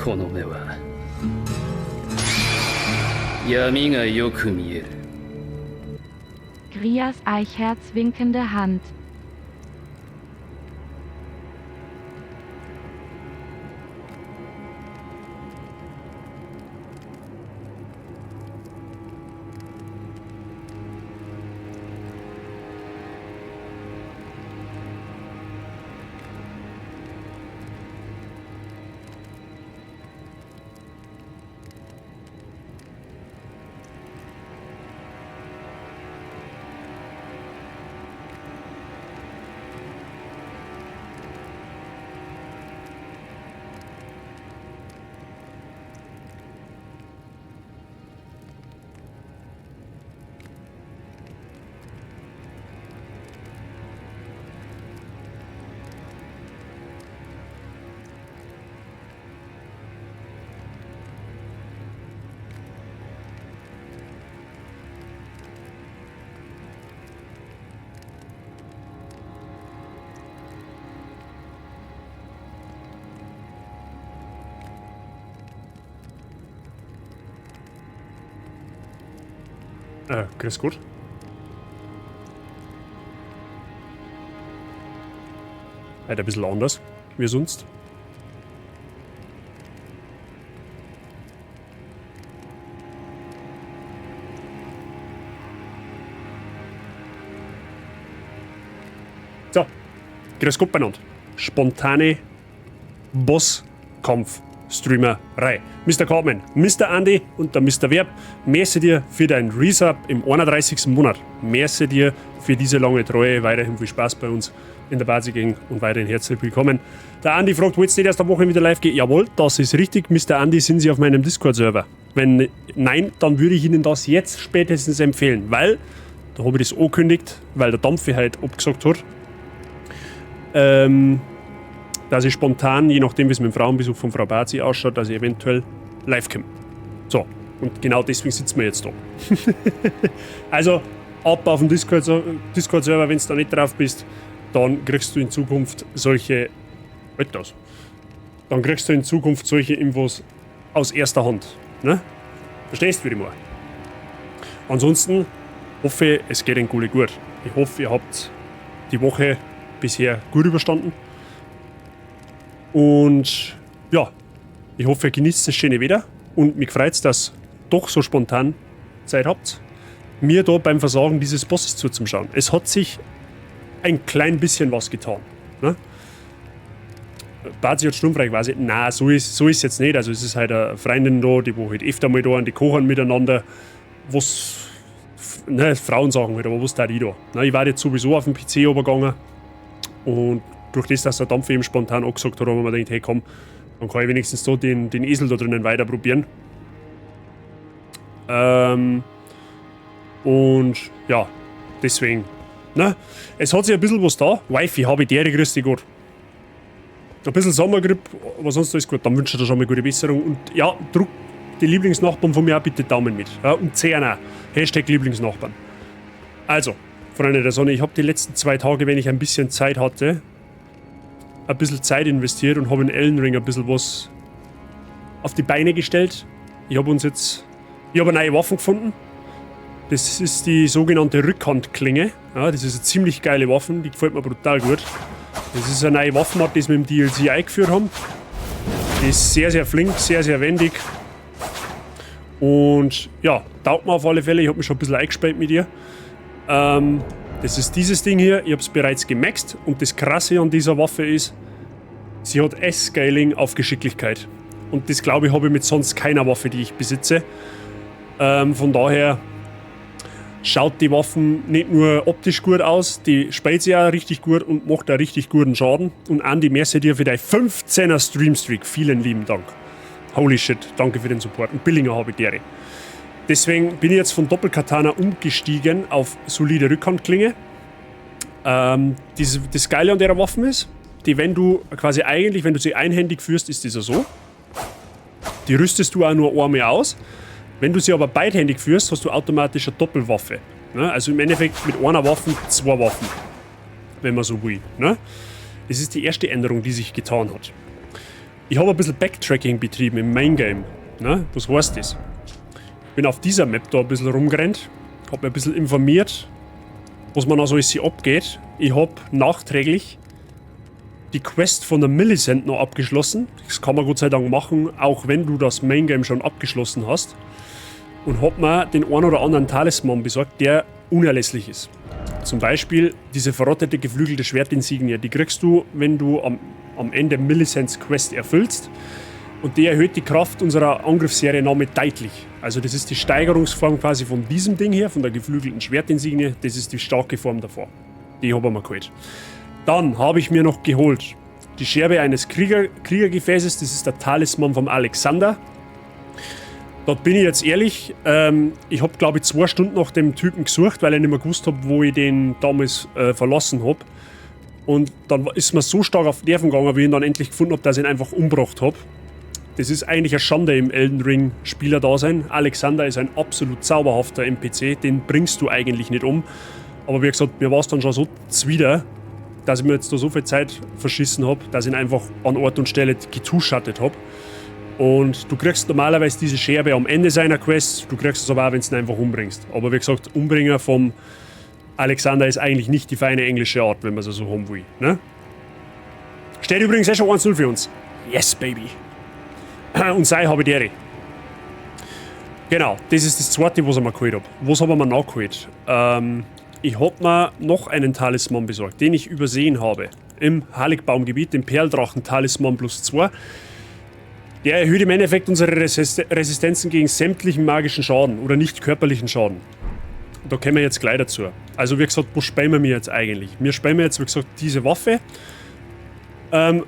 この目は闇がよく見える。 Grias Eichherz winkende Hand. Grüß Gott. Halt ein bisschen anders wie sonst. So, grüß Gott beieinander. Spontane Bosskampf-Streamerei. Mr. Cartman, Mr. Andy und der Mr. Verb, merci dir für dein Resub im 31. Monat. Merci dir für diese lange Treue. Weiterhin viel Spaß bei uns in der Bazi Gang und weiterhin herzlich willkommen. Der Andi fragt, wolltest du nicht erst am Wochenende wieder live gehen? Jawohl, das ist richtig. Mr. Andi, sind Sie auf meinem Discord-Server? Wenn nein, dann würde ich Ihnen das jetzt spätestens empfehlen, weil, da habe ich das angekündigt, weil der Dampfi halt abgesagt hat, dass ich spontan, je nachdem wie es mit dem Frauenbesuch von Frau Bazi ausschaut, dass ich eventuell live komme. So, und genau deswegen sitzen wir jetzt da. Also, ab auf den Discord-Server, wenn du da nicht drauf bist, dann kriegst du in Zukunft solche... Etwas. Dann kriegst du in Zukunft solche Infos aus erster Hand. Ne? Verstehst du, wie ich meine? Ansonsten hoffe ich, es geht Ihnen gut. Ich hoffe, ihr habt die Woche bisher gut überstanden. Und ja, ich hoffe, ihr genießt das schöne Wetter. Und mich freut's, dass ihr doch so spontan Zeit habt, mir da beim Versagen dieses Bosses zuzuschauen. Es hat sich ein klein bisschen was getan. Ne? Bazi hat sturmfrei quasi. Nein, so ist jetzt nicht. Also es ist halt eine Freundin da, die wo halt öfter mal da und die kochen miteinander. Was, ne, Frauen sagen halt, aber was da die da? Ne, ich war jetzt sowieso auf den PC übergegangen und durch das, dass der Dampf eben spontan angesagt hat, habe ich mir gedacht, hey komm, dann kann ich wenigstens so den Esel da drinnen weiter probieren. Und ja, deswegen. Ne? Es hat sich ein bisschen was da. Wifi habe ich der, grüß dich Gott. Ein bisschen Sommergrippe, aber sonst alles gut. Dann wünsche ich dir schon mal gute Besserung. Und ja, druck die Lieblingsnachbarn von mir auch bitte Daumen mit. Ja, und 10 auch. Hashtag Lieblingsnachbarn. Also, Freunde der Sonne, ich habe die letzten 2 Tage, wenn ich ein bisschen Zeit hatte, ein bisschen Zeit investiert und habe in Elden Ring ein bisschen was auf die Beine gestellt. Ich habe uns jetzt... Ich habe eine neue Waffe gefunden. Das ist die sogenannte Rückhandklinge. Ja, das ist eine ziemlich geile Waffe, die gefällt mir brutal gut. Das ist eine neue Waffenart, die sie mit dem DLC eingeführt haben. Die ist sehr, sehr flink, sehr, sehr wendig. Und ja, taugt mir auf alle Fälle. Ich hab mich schon ein bisschen eingespielt mit ihr. Das ist dieses Ding hier. Ich hab's bereits gemaxt. Und das Krasse an dieser Waffe ist, sie hat S-Scaling auf Geschicklichkeit. Und das, glaube ich, habe ich mit sonst keiner Waffe, die ich besitze. Von daher schaut die Waffen nicht nur optisch gut aus, die spielt sich auch richtig gut und macht auch richtig guten Schaden. Und Andi, merci dir für dein 15er Streamstreak. Vielen lieben Dank. Holy shit, danke für den Support. Und Billinger habe ich dere. Deswegen bin ich jetzt von Doppelkatana umgestiegen auf solide Rückhandklinge. Das Geile an der Waffe ist, die, wenn du quasi eigentlich, wenn du sie einhändig führst, ist das ja so. Die rüstest du auch nur einmal aus. Wenn du sie aber beidhändig führst, hast du automatisch eine Doppelwaffe. Ne? Also im Endeffekt mit einer Waffe 2 Waffen. Wenn man so will. Ne? Das ist die erste Änderung, die sich getan hat. Ich habe ein bisschen Backtracking betrieben im Main Game. Ne? Was heißt das? Ich bin auf dieser Map da ein bisschen rumgerannt, habe mir ein bisschen informiert, was man da so alles abgeht. Ich habe nachträglich die Quest von der Millicent noch abgeschlossen. Das kann man Gott sei Dank machen, auch wenn du das Main Game schon abgeschlossen hast. Und hab mir den einen oder anderen Talisman besorgt, der unerlässlich ist. Zum Beispiel diese verrottete geflügelte Schwertinsignie. Die kriegst du, wenn du am Ende Millicents Quest erfüllst. Und die erhöht die Kraft unserer Angriffsserie nochmal deutlich. Also das ist die Steigerungsform quasi von diesem Ding hier, von der geflügelten Schwertinsignie. Das ist die starke Form davor. Die habe ich mir geholt. Dann habe ich mir noch geholt die Scherbe eines Kriegergefäßes. Das ist der Talisman vom Alexander. Da bin ich jetzt ehrlich, ich habe, glaube ich, 2 Stunden nach dem Typen gesucht, weil ich nicht mehr gewusst habe, wo ich den damals verlassen habe. Und dann ist mir so stark auf die Nerven gegangen, wie ich ihn dann endlich gefunden habe, dass ich ihn einfach umgebracht habe. Das ist eigentlich eine Schande im Elden Ring Spieler-Dasein. Alexander ist ein absolut zauberhafter NPC, den bringst du eigentlich nicht um. Aber wie gesagt, mir war es dann schon so zwider, dass ich mir jetzt da so viel Zeit verschissen habe, dass ich ihn einfach an Ort und Stelle getwo-shottet habe. Und du kriegst normalerweise diese Scherbe am Ende seiner Quest, du kriegst es aber auch, wenn du ihn einfach umbringst. Aber wie gesagt, Umbringen vom Alexander ist eigentlich nicht die feine englische Art, wenn man es so haben will. Ne? Steht übrigens eh schon 1-0 für uns. Yes, baby. Und sei habe die Ehre. Genau, das ist das Zweite, was ich mir geholt habe. Was habe ich mir noch geholt? Ich habe mir noch einen Talisman besorgt, den ich übersehen habe. Im Heiligbaumgebiet, den Perldrachen-Talisman plus 2. Der erhöht im Endeffekt unsere Resistenzen gegen sämtlichen magischen Schaden oder nicht körperlichen Schaden. Da kommen wir jetzt gleich dazu. Also wie gesagt, wo spielen wir jetzt eigentlich? Wir spielen jetzt, wie gesagt, diese Waffe. Und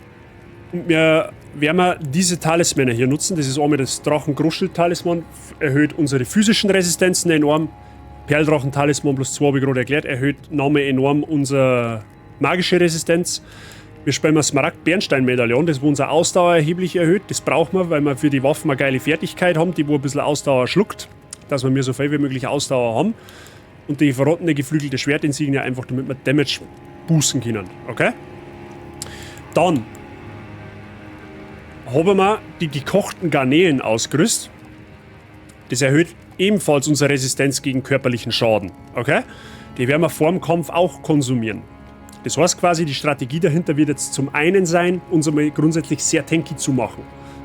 wir werden wir diese Talismänner hier nutzen. Das ist einmal das Drachen-Großschild-Talisman, erhöht unsere physischen Resistenzen enorm. Perldrachen-Talisman plus 2 habe ich gerade erklärt, erhöht nochmal enorm unsere magische Resistenz. Wir spielen Smaragd-Bernstein-Medaillon, das wo unsere Ausdauer erheblich erhöht. Das brauchen wir, weil wir für die Waffen eine geile Fertigkeit haben, die wo ein bisschen Ausdauer schluckt, dass wir mir so viel wie möglich Ausdauer haben. Und die verrottene geflügelte Schwertinsignie einfach, damit wir Damage boosten können. Okay? Dann haben wir die gekochten Garnelen ausgerüstet. Das erhöht ebenfalls unsere Resistenz gegen körperlichen Schaden. Okay? Die werden wir vor dem Kampf auch konsumieren. Das heißt quasi, die Strategie dahinter wird jetzt zum einen sein, uns einmal grundsätzlich sehr tanky zu machen.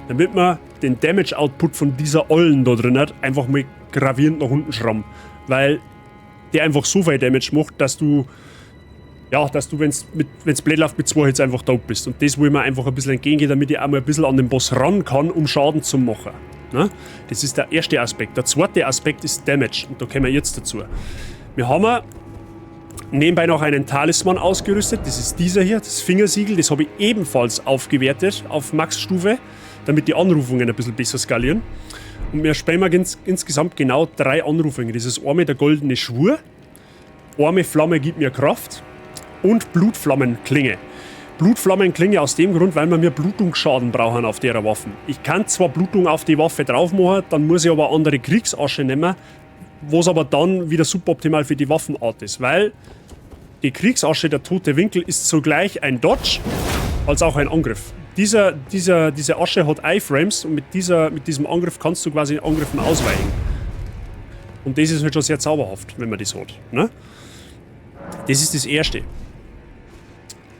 Damit wir den Damage Output von dieser Ollen da drin hat, einfach mal gravierend nach unten schrauben. Weil der einfach so viel Damage macht, dass du, wenn es blöd läuft, mit zwei Hits einfach tot bist. Und das will man einfach ein bisschen entgegengehen, damit ich auch mal ein bisschen an den Boss ran kann, um Schaden zu machen. Ne? Das ist der erste Aspekt. Der zweite Aspekt ist Damage. Und da kommen wir jetzt dazu. Wir haben nebenbei noch einen Talisman ausgerüstet. Das ist dieser hier, das Fingersiegel. Das habe ich ebenfalls aufgewertet auf Max-Stufe, damit die Anrufungen ein bisschen besser skalieren. Und wir spielen insgesamt genau drei Anrufungen. Das ist einmal der goldene Schwur, einmal Flamme gibt mir Kraft und Blutflammenklinge. Blutflammenklinge aus dem Grund, weil wir mehr Blutungsschaden brauchen auf der Waffen. Ich kann zwar Blutung auf die Waffe drauf machen, dann muss ich aber andere Kriegsasche nehmen, was aber dann wieder suboptimal für die Waffenart ist, weil die Kriegsasche, der tote Winkel, ist zugleich ein Dodge als auch ein Angriff. Diese Asche hat Iframes und mit diesem Angriff kannst du quasi Angriffen ausweichen. Und das ist halt schon sehr zauberhaft, wenn man das hat. Ne? Das ist das Erste.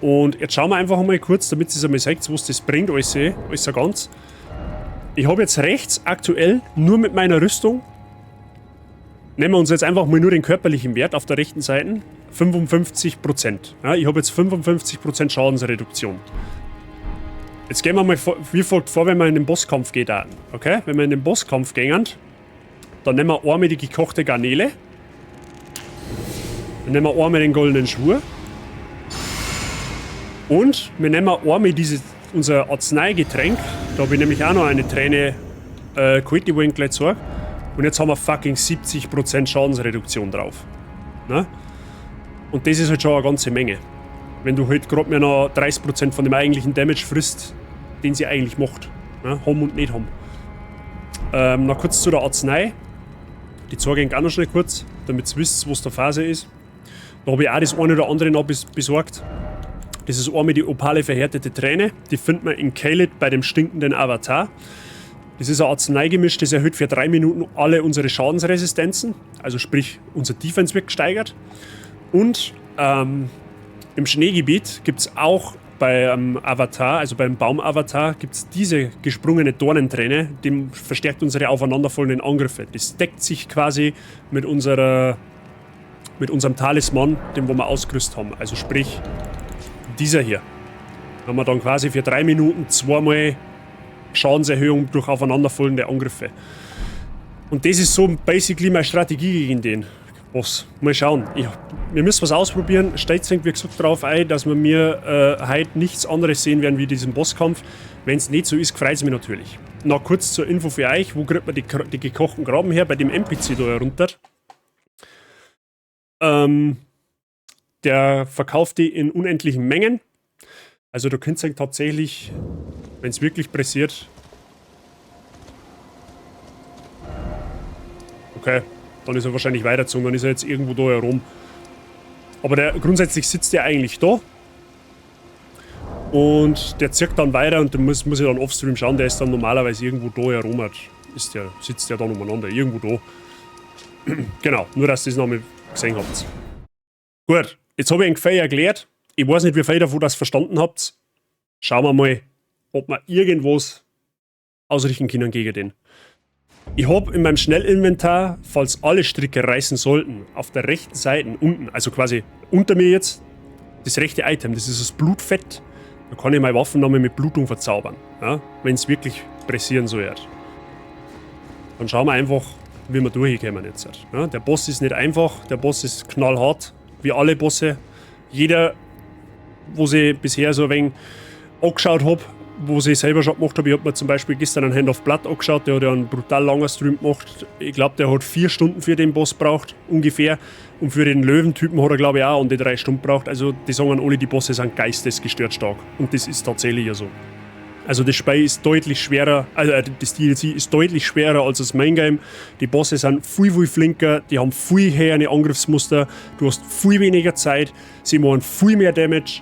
Und jetzt schauen wir einfach mal kurz, damit ihr es einmal seht, was das bringt, alles so ganz. Ich habe jetzt rechts aktuell nur mit meiner Rüstung, nehmen wir uns jetzt einfach mal nur den körperlichen Wert auf der rechten Seite, 55%. Ja, ich habe jetzt 55% Schadensreduktion. Jetzt gehen wir mal wie folgt vor, wenn wir in den Bosskampf gehen. Okay? Wenn wir in den Bosskampf gehen, dann nehmen wir einmal die gekochte Garnele. Dann nehmen wir einmal den goldenen Schwur. Und wir nehmen einmal unser Arzneigetränk. Da habe ich nämlich auch noch eine Träne geholt, die ich Ihnen gleich zeige. Und jetzt haben wir fucking 70% Schadensreduktion drauf. Ne? Und das ist halt schon eine ganze Menge. Wenn du halt gerade mehr noch 30% von dem eigentlichen Damage frisst, den sie eigentlich macht. Ne? Haben und nicht haben. Noch kurz zu der Arznei. Die zeige ich auch noch schnell kurz, damit ihr wisst, was der Phase ist. Da habe ich auch das eine oder andere noch besorgt. Das ist einmal die opale verhärtete Träne. Die findet man in Caelid bei dem stinkenden Avatar. Das ist ein Arzneigemisch, das erhöht für 3 Minuten alle unsere Schadensresistenzen. Also sprich, unser Defense wird gesteigert. Und im Schneegebiet gibt es auch beim Avatar, also beim Baum-Avatar, gibt es diese gesprungene Dornenträne, die verstärkt unsere aufeinanderfolgenden Angriffe. Das deckt sich quasi mit unserem Talisman, den wo wir ausgerüstet haben. Also sprich, dieser hier. Da haben wir dann quasi für 3 Minuten zweimal Schadenserhöhung durch aufeinanderfolgende Angriffe. Und das ist so basically meine Strategie gegen den Boss. Mal schauen. Wir müssen was ausprobieren. Stellt sich, wie gesagt, darauf ein, dass wir mir heute nichts anderes sehen werden wie diesen Bosskampf. Wenn's nicht so ist, freut's mich natürlich. Noch kurz zur Info für euch. Wo kriegt man die gekochten Graben her? Bei dem NPC da herunter. Der verkauft die in unendlichen Mengen. Also da könnt ihr tatsächlich, wenn's wirklich pressiert. Okay, dann ist er wahrscheinlich weitergezogen, dann ist er jetzt irgendwo da herum. Aber grundsätzlich sitzt der eigentlich da. Und der zirkt dann weiter und da muss ich dann offstream schauen, der ist dann normalerweise irgendwo da herum. Sitzt der dann umeinander, irgendwo da. Genau, nur dass ihr das nochmal gesehen habt. Gut, jetzt habe ich euch viel erklärt. Ich weiß nicht, wie viel davon das verstanden habt. Schauen wir mal, ob wir irgendwas ausrichten können gegen den. Ich hab in meinem Schnellinventar, falls alle Stricke reißen sollten, auf der rechten Seite unten, also quasi unter mir jetzt, das rechte Item, das ist das Blutfett. Da kann ich meine Waffen nochmal mit Blutung verzaubern, ja, wenn's wirklich pressieren soll. Dann schauen wir einfach, wie wir durchkommen jetzt. Ja, der Boss ist nicht einfach, der Boss ist knallhart, wie alle Bosse. Jeder, wo ich bisher so ein wenig angeschaut hab, wo ich selber schon gemacht hab, ich hab mir zum Beispiel gestern einen Hand of Blood angeschaut, der hat ja einen brutal langen Stream gemacht. Ich glaub, der hat 4 Stunden für den Boss braucht, ungefähr. Und für den Löwentypen hat er, glaub ich, auch um die 3 Stunden braucht. Also die sagen alle, die Bosse sind geistesgestört stark. Und das ist tatsächlich ja so. Also das Spiel ist deutlich schwerer, also das DLC ist deutlich schwerer als das Main Game. Die Bosse sind viel, viel flinker, die haben viel höhere Angriffsmuster, du hast viel weniger Zeit, sie machen viel mehr Damage.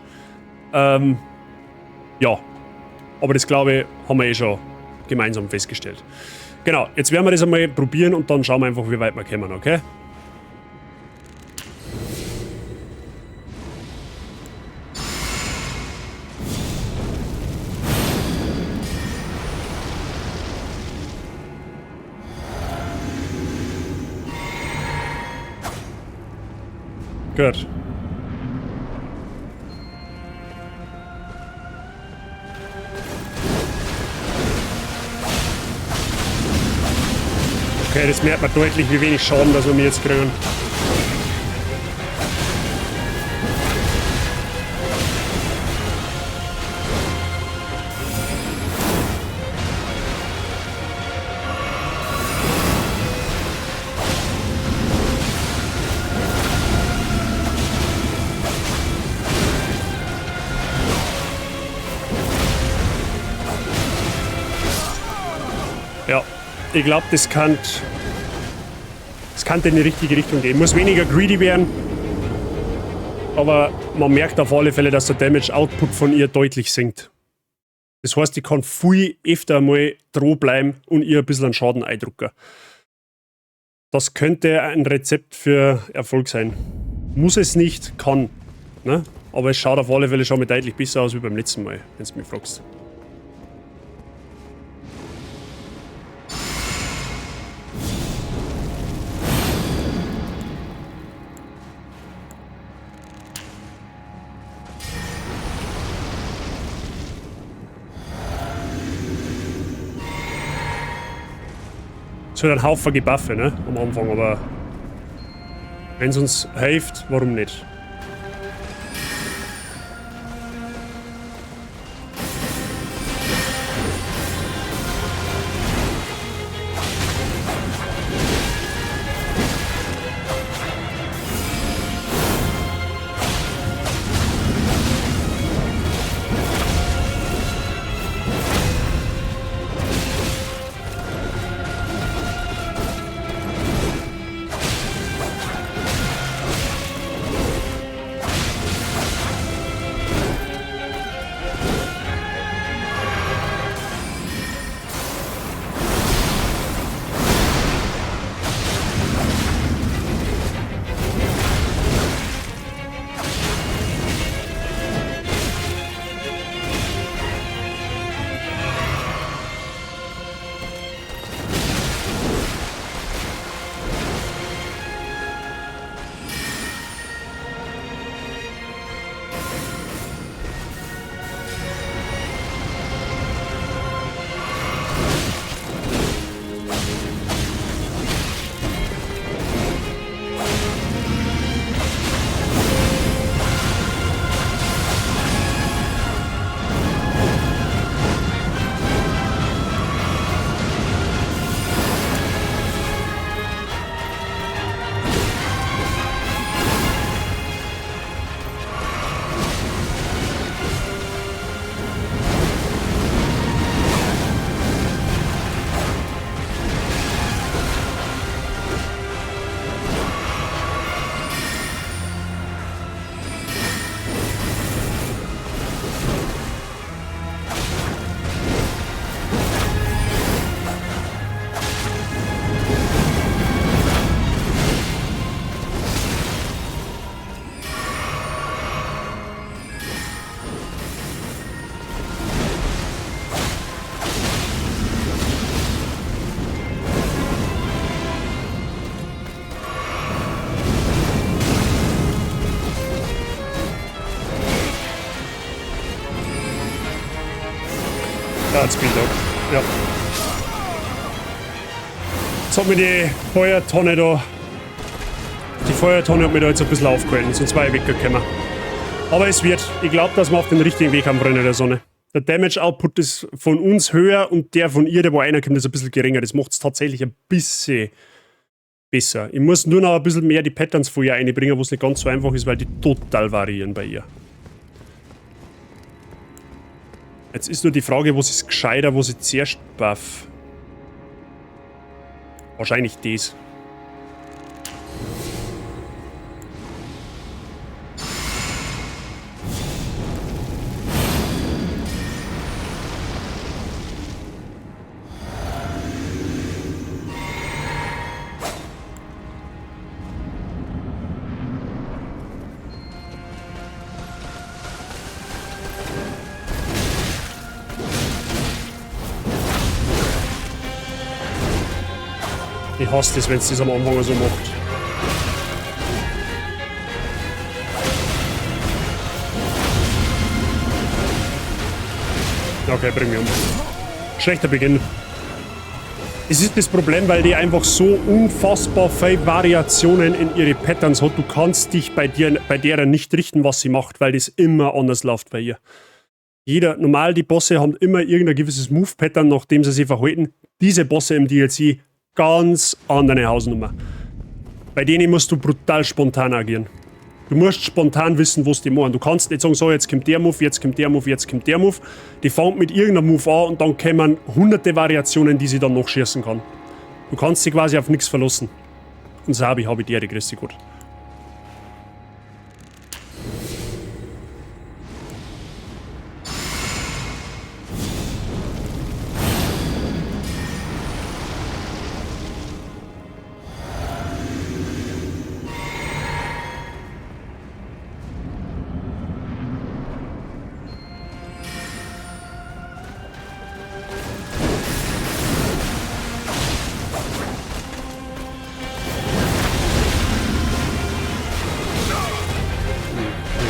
Ja, aber das glaube ich, haben wir eh schon gemeinsam festgestellt. Genau, jetzt werden wir das einmal probieren und dann schauen wir einfach, wie weit wir kommen, okay? Gut. Okay, das merkt man deutlich, wie wenig Schaden, dass wir mir jetzt kriegen. Ja, ich glaub, das kann in die richtige Richtung gehen. Muss weniger greedy werden, aber man merkt auf alle Fälle, dass der Damage Output von ihr deutlich sinkt. Das heißt, ich kann viel öfter mal droh bleiben und ihr ein bisschen einen Schaden eindrucken. Das könnte ein Rezept für Erfolg sein. Muss es nicht, kann. Ne? Aber es schaut auf alle Fälle schon mal deutlich besser aus wie beim letzten Mal, wenn du mich fragst. Es wird ein Haufen Gebuffe, ne? Am Anfang, aber wenn's uns hilft, warum nicht? Ja, jetzt bin ich da. Ja. Jetzt hat mir die Feuertonne da. Die Feuertonne hat mich da jetzt ein bisschen aufgehalten, sonst war ich weggekommen. Aber es wird. Ich glaube, dass wir auf den richtigen Weg haben, Freunde der Sonne. Der Damage Output ist von uns höher und der von ihr, der wo einer kommt, ist ein bisschen geringer. Das macht es tatsächlich ein bisschen besser. Ich muss nur noch ein bisschen mehr die Patterns von ihr einbringen, wo es nicht ganz so einfach ist, weil die total variieren bei ihr. Jetzt ist nur die Frage, was ist gescheiter, was ich zuerst buff. Wahrscheinlich das. Ich hasse das, wenn es das am Anfang so macht. Okay, bring mich um. Schlechter Beginn. Es ist das Problem, weil die einfach so unfassbar viele Variationen in ihre Patterns hat. Du kannst dich bei derer nicht richten, was sie macht, weil das immer anders läuft bei ihr. Normal die Bosse haben immer irgendein gewisses Move-Pattern, nachdem sie sich verhalten. Diese Bosse im DLC ganz andere Hausnummer. Bei denen musst du brutal spontan agieren. Du musst spontan wissen, was die machen. Du kannst nicht sagen, so, jetzt kommt der Move, jetzt kommt der Move, jetzt kommt der Move. Die fängt mit irgendeinem Move an und dann kommen hunderte Variationen, die sie dann noch schießen kann. Du kannst sie quasi auf nichts verlassen. Und Sabi habe ich dir, grüß dich Gott.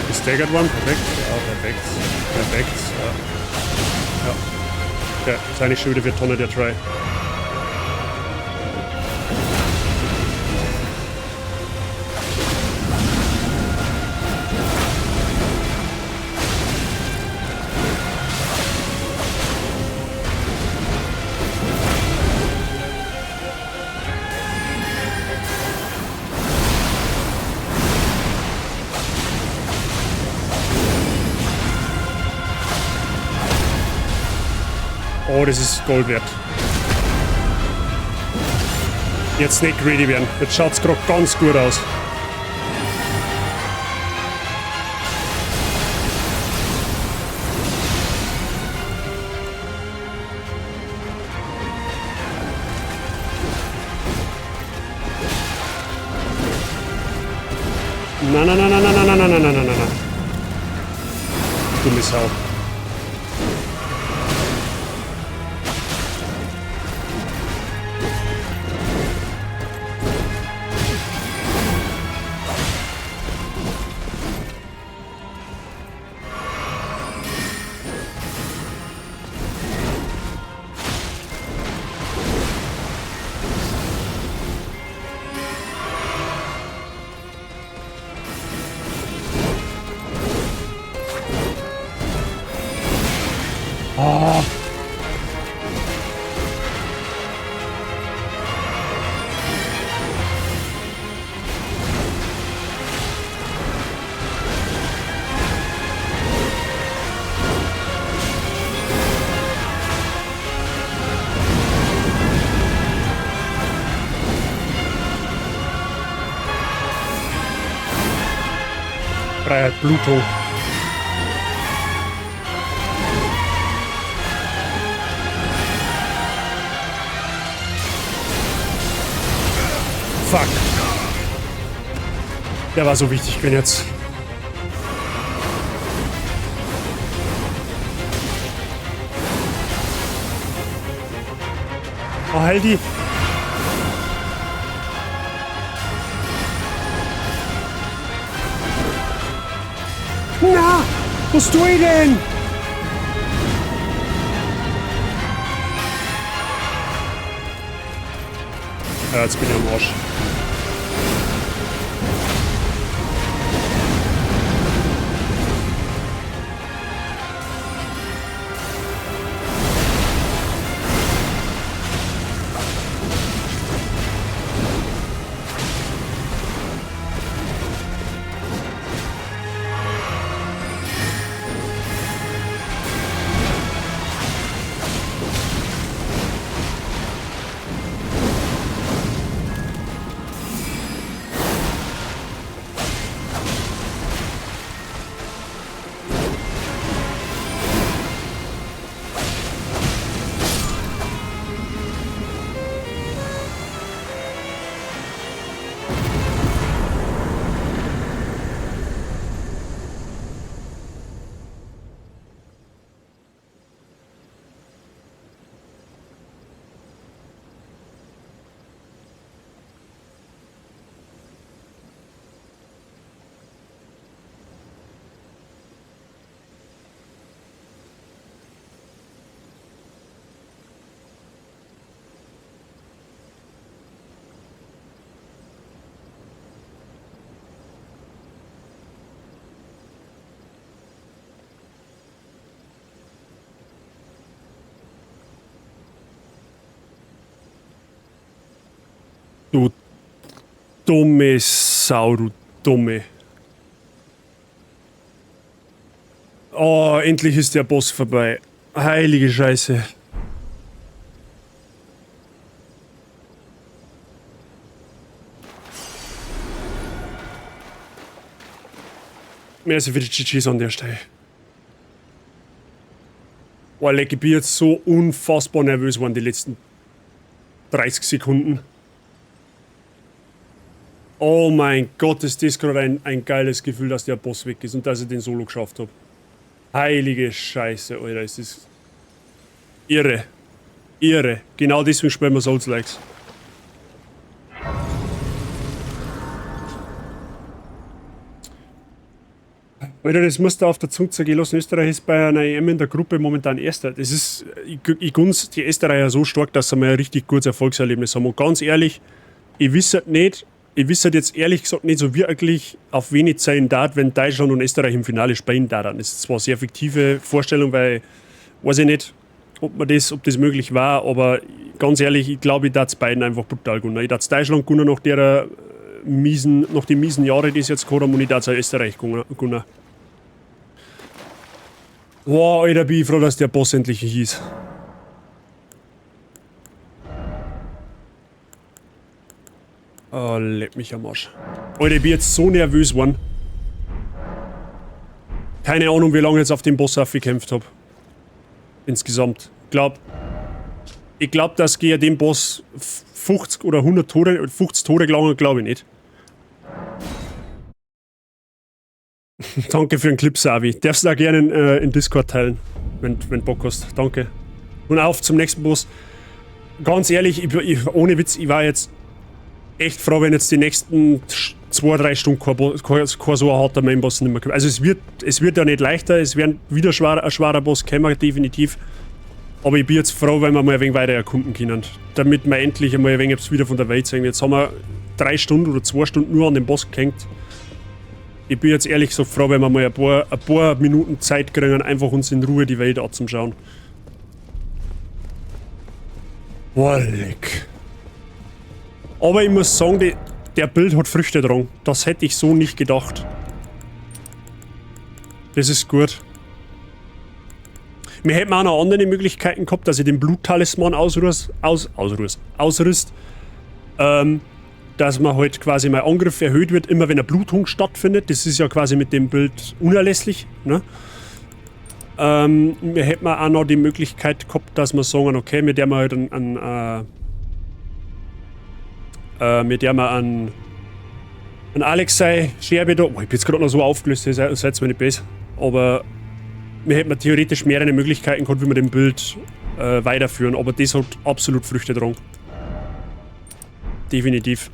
Gesteigert worden, perfekt, ja, perfekt, perfekt, ja. Ja, okay, ist eigentlich schon wieder für Tonne der Try. Oh, das ist Gold wert. Jetzt nicht greedy werden. Jetzt schaut's grad ganz gut aus. Na, na, na, na, na, na, na, na, na, na, na, na. Dumme Sau. Freiheit, Blutung. Fuck. Der war so wichtig, bin jetzt. Oh, heil die. Na, was tue ich denn? Ja, jetzt bin ich am Arsch. Du dumme Sau, du dumme. Oh, endlich ist der Boss vorbei. Heilige Scheiße. Merci für die GGs an der Stelle. Oh, leck, ich bin jetzt so unfassbar nervös geworden die letzten 30 Sekunden. Oh mein Gott, ist das gerade ein geiles Gefühl, dass der Boss weg ist und dass ich den Solo geschafft habe. Heilige Scheiße, Alter, ist das irre. Irre. Genau deswegen spielen wir Souls-Likes. Alter, das musst du auf der Zunge zergehen lassen. Österreich ist bei einer EM in der Gruppe momentan Erster. Das ist, ich gunst die Österreicher so stark, dass sie mal ein richtig gutes Erfolgserlebnis haben. Und ganz ehrlich, ich wisse nicht, ich wisse jetzt ehrlich gesagt nicht so wirklich, auf wen ich sein darf, wenn Deutschland und Österreich im Finale spielen da. Das ist zwar eine sehr fiktive Vorstellung, weil, weiß ich nicht, ob das möglich war, aber ganz ehrlich, ich glaube, ich darf beiden einfach brutal gewinnen. Ich darf Deutschland gewinnen nach der miesen, nach den miesen Jahren, die sie jetzt gehabt haben, und ich darf auch Österreich gewinnen. Boah, Alter, bin ich froh, dass der Boss endlich hieß. Oh, leck mich am Arsch. Alter, ich bin jetzt so nervös geworden. Keine Ahnung, wie lange ich jetzt auf den Boss aufgekämpft hab. Insgesamt. Ich glaub, dass gegen den Boss 50 oder 100 Tore, 50 Tore gelangen, glaub ich nicht. Danke für den Clip, Savi. Darfst du auch gerne in Discord teilen, wenn Bock hast. Danke. Und auf zum nächsten Boss. Ganz ehrlich, ohne Witz, ich war jetzt echt froh, wenn jetzt die nächsten 2-3 Stunden kein so ein harter Mainboss nicht mehr kommt. Also es wird ja nicht leichter, es werden wieder ein schwerer Boss kommen, definitiv. Aber ich bin jetzt froh, wenn wir mal ein wenig weiter erkunden können. Damit wir endlich einmal ein wenig etwas wieder von der Welt sehen. Jetzt haben wir 3 Stunden oder 2 Stunden nur an den Boss gehängt. Ich bin jetzt ehrlich so froh, wenn wir mal ein paar Minuten Zeit kriegen, einfach uns in Ruhe die Welt anzuschauen. Boah, leck. Aber ich muss sagen, der Bild hat Früchte getragen. Das hätte ich so nicht gedacht. Das ist gut. Wir hätten auch noch andere Möglichkeiten gehabt, dass ich den Bluttalisman ausrüst. Dass man halt quasi mein Angriff erhöht wird, immer wenn eine Blutung stattfindet. Das ist ja quasi mit dem Bild unerlässlich. Ne? Wir hätten auch noch die Möglichkeit gehabt, dass wir sagen, okay, mit der wir halt einen Alexei Scherbe da. Oh, ich bin jetzt gerade noch so aufgelöst, seid mir nicht besser. Aber wir hätten theoretisch mehrere Möglichkeiten gehabt, wie wir den Bild weiterführen. Aber das hat absolut Früchte getragen. Definitiv.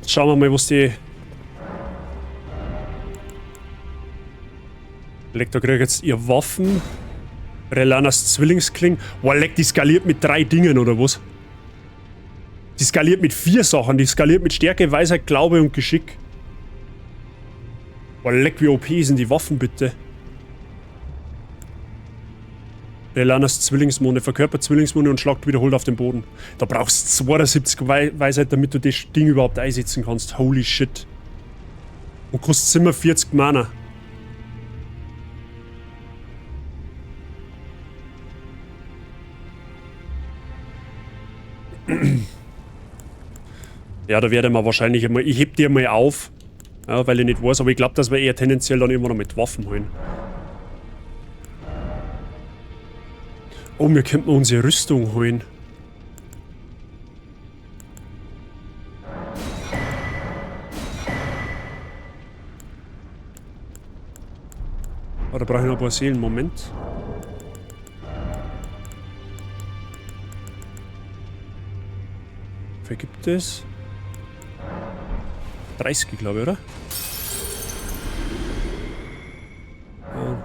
Jetzt schauen wir mal, was die... Leck, da krieg ich jetzt ihr Waffen. Rellana's Zwillingskling. Boah, leck, die skaliert mit 3 Dingen, oder was? Die skaliert mit 4 Sachen. Die skaliert mit Stärke, Weisheit, Glaube und Geschick. Boah, leck, wie OP sind die Waffen, bitte. Rellana's Zwillingsmonde. Verkörpert Zwillingsmonde und schlagt wiederholt auf den Boden. Da brauchst du 72 Weisheit, damit du das Ding überhaupt einsetzen kannst. Holy shit. Und kostet 47 Mana. Ja, da werde ich mir wahrscheinlich einmal... Ich heb die einmal auf, ja, weil ich nicht weiß, aber ich glaub, dass wir eher tendenziell dann immer noch mit Waffen holen. Oh, wir könnten unsere Rüstung holen. Oh, da brauche ich noch ein paar Seelen. Moment. Wie viel gibt es? 30, glaube ich, oder? Ja.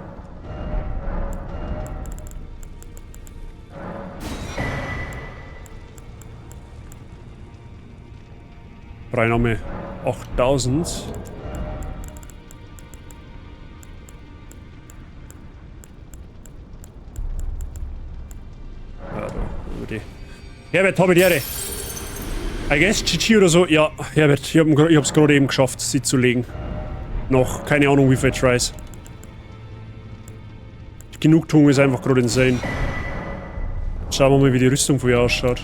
Brauche ich nochmal 8000. Ja, da haben wir die. Herbert, hab ich die Ehre. I guess GG oder so. Ja, Herbert, ich hab's gerade eben geschafft, sie zu legen. Noch, keine Ahnung wie viel Tries. Die Genugtuung ist einfach gerade insane. Schauen wir mal, wie die Rüstung von ihr ausschaut.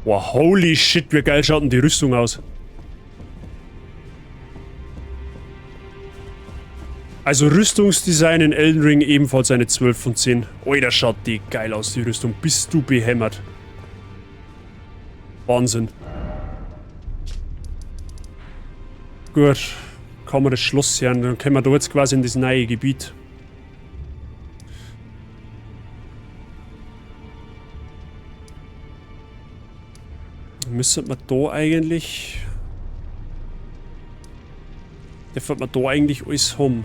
Wow, holy shit, wie geil schaut denn die Rüstung aus? Also Rüstungsdesign in Elden Ring ebenfalls eine 12 von 10. Alter, schaut die geil aus, die Rüstung. Bist du behämmert. Wahnsinn. Gut, kann man das Schloss hören. Dann können wir da jetzt quasi in das neue Gebiet. Müsste man da eigentlich... Dürfen wir da eigentlich alles haben?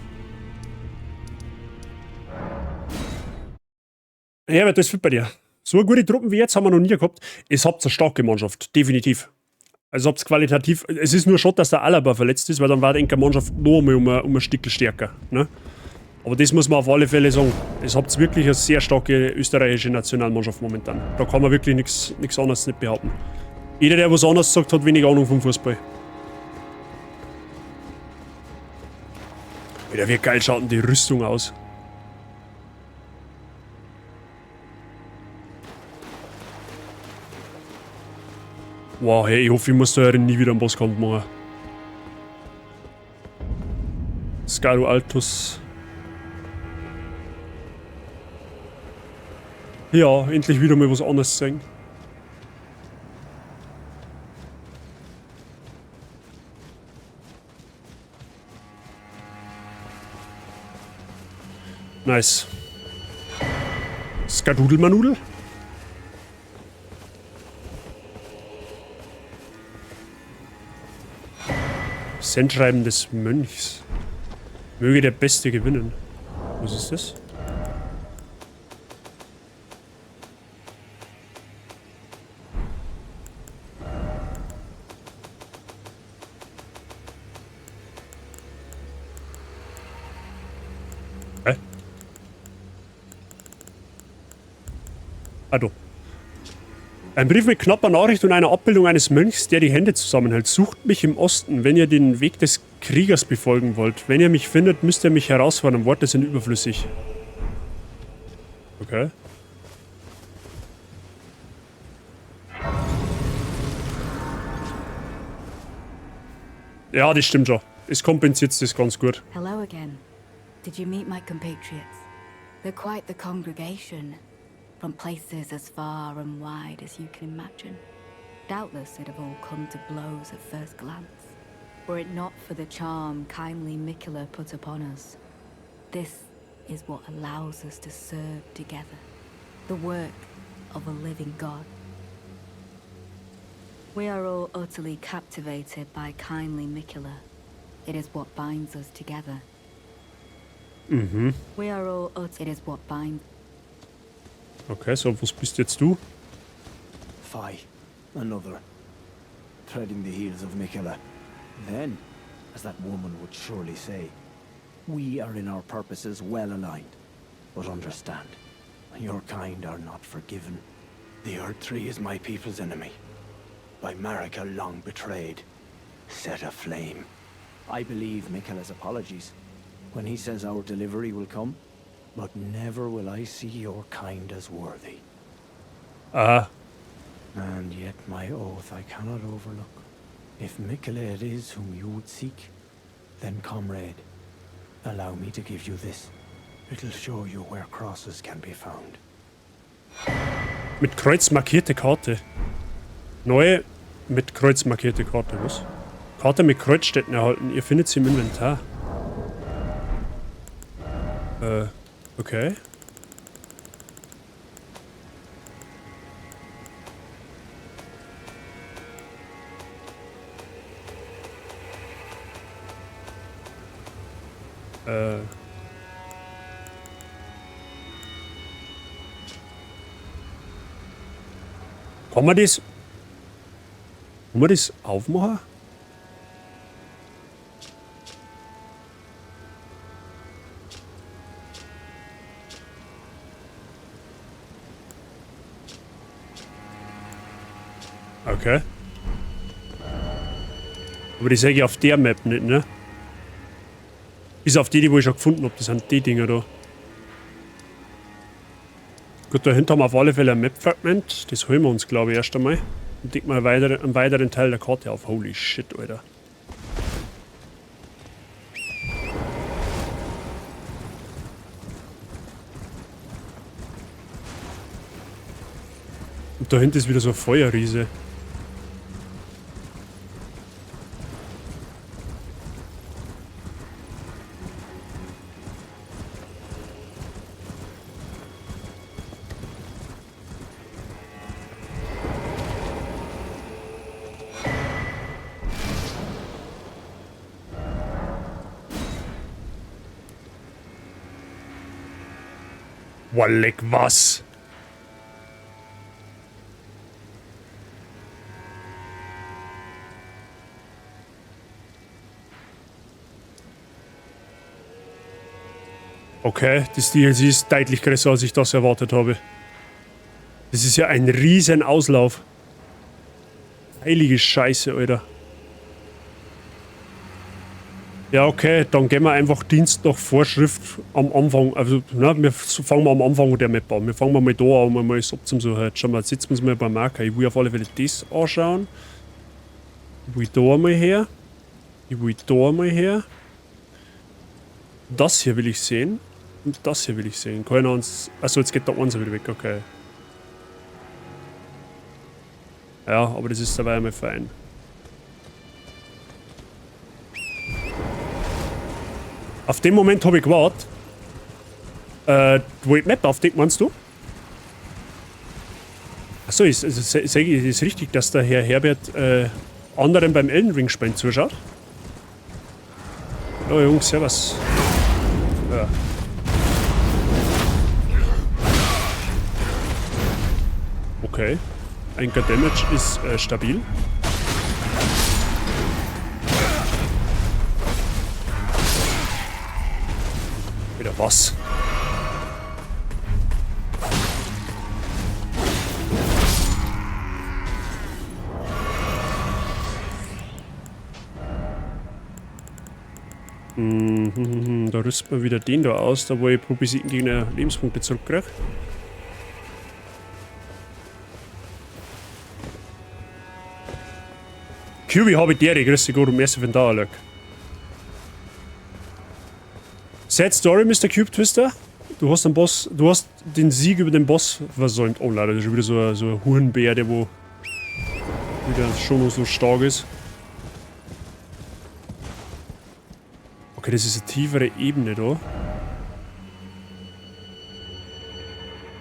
Ja, aber das ist fit bei dir. So eine gute Truppen wie jetzt haben wir noch nie gehabt. Es habt eine starke Mannschaft, definitiv. Also habt's qualitativ... Es ist nur schade, dass der Alaba verletzt ist, weil dann war die Mannschaft noch einmal um ein Stück stärker. Ne? Aber das muss man auf alle Fälle sagen. Es habt wirklich eine sehr starke österreichische Nationalmannschaft momentan. Da kann man wirklich nix anderes nicht behaupten. Jeder, der was anderes sagt, hat wenig Ahnung vom Fußball. Alter, wie geil schaut denn die Rüstung aus? Wow, hey, ich hoffe, ich muss da nie wieder einen Bosskampf machen. Scadu Altus. Ja, endlich wieder mal was anderes sehen. Nice. Skadudelmanudel. Sendschreiben des Mönchs. Möge der Beste gewinnen. Was ist das? Hä? Ah, doch. Ein Brief mit knapper Nachricht und einer Abbildung eines Mönchs, der die Hände zusammenhält. Sucht mich im Osten, wenn ihr den Weg des Kriegers befolgen wollt. Wenn ihr mich findet, müsst ihr mich herausfordern. Worte sind überflüssig. Okay. Ja, das stimmt schon. Es kompensiert das ganz gut. Hello again. Did you meet my compatriots? They're quite the congregation. From places as far and wide as you can imagine. Doubtless they'd have all come to blows at first glance. Were it not for the charm kindly Miquella put upon us. This is what allows us to serve together. The work of a living God. We are all utterly captivated by kindly Miquella. It is what binds us together. We are all ut- It is what binds. Okay, so was bist jetzt du? Fie, another. Treading the heels of Miquella. Then, as that woman would surely say, we are in our purposes well aligned. But understand, your kind are not forgiven. The Erdtree is my people's enemy. By Marika long betrayed, set aflame. I believe Miquella's apologies when he says our delivery will come, but never will I see your kind as worthy. Aha. And yet my oath I cannot overlook. If Miquella it is whom you would seek, then comrade, allow me to give you this. It'll show you where crosses can be found. Mit Kreuz markierte Karte. Neue mit Kreuz markierte Karte, was? Karte mit Kreuzstätten erhalten. Ihr findet sie im Inventar. Okay. Kann man das... Kann man das aufmachen? Okay. Aber die sehe ich auf der Map nicht, ne? Bis auf die, die wo ich schon gefunden hab. Das sind die Dinger da. Gut, dahinter haben wir auf alle Fälle ein Map-Fragment. Das holen wir uns, glaube ich, erst einmal. Und decken wir einen weiteren Teil der Karte auf. Holy shit, Alter. Und dahinter ist wieder so ein Feuerriese. Boah, leck was? Okay, das DLC ist deutlich größer, als ich das erwartet habe. Das ist ja ein riesen Auslauf. Heilige Scheiße, Alter. Ja, okay, dann gehen wir einfach Dienst nach Vorschrift am Anfang. Also, na, wir fangen mal am Anfang der Map an. Wir fangen mal da an, um mal das abzusuchen. Jetzt schauen wir, jetzt setzen wir uns mal ein paar Marker. Ich will auf alle Fälle das anschauen. Ich will da mal her. Ich will da mal her. Das hier will ich sehen. Und das hier will ich sehen. Keiner uns. Achso, jetzt geht der eins wieder weg, okay. Ja, aber das ist dabei einmal fein. Auf den Moment habe ich gewartet. Wo ich Map aufdeckt, meinst du? Achso, ist richtig, dass der Herr Herbert anderen beim Elden Ring spielen zuschaut? Oh Jungs, servus. Ja. Okay. Anchor Damage ist stabil. Wieder was? Da rüsten wir wieder den da aus, da wo ich pro besiegten Gegner Lebenspunkte zurückkriege. Cubi habe ich dir, grüß dich Gott und merci für den Dauerluck. Sad Story, Mister Cube Twister. Du hast den Boss, du hast den Sieg über den Boss versäumt. Oh, leider, das ist schon wieder so ein Hurenbär, der wo wieder schon noch so stark ist. Okay, das ist eine tiefere Ebene da.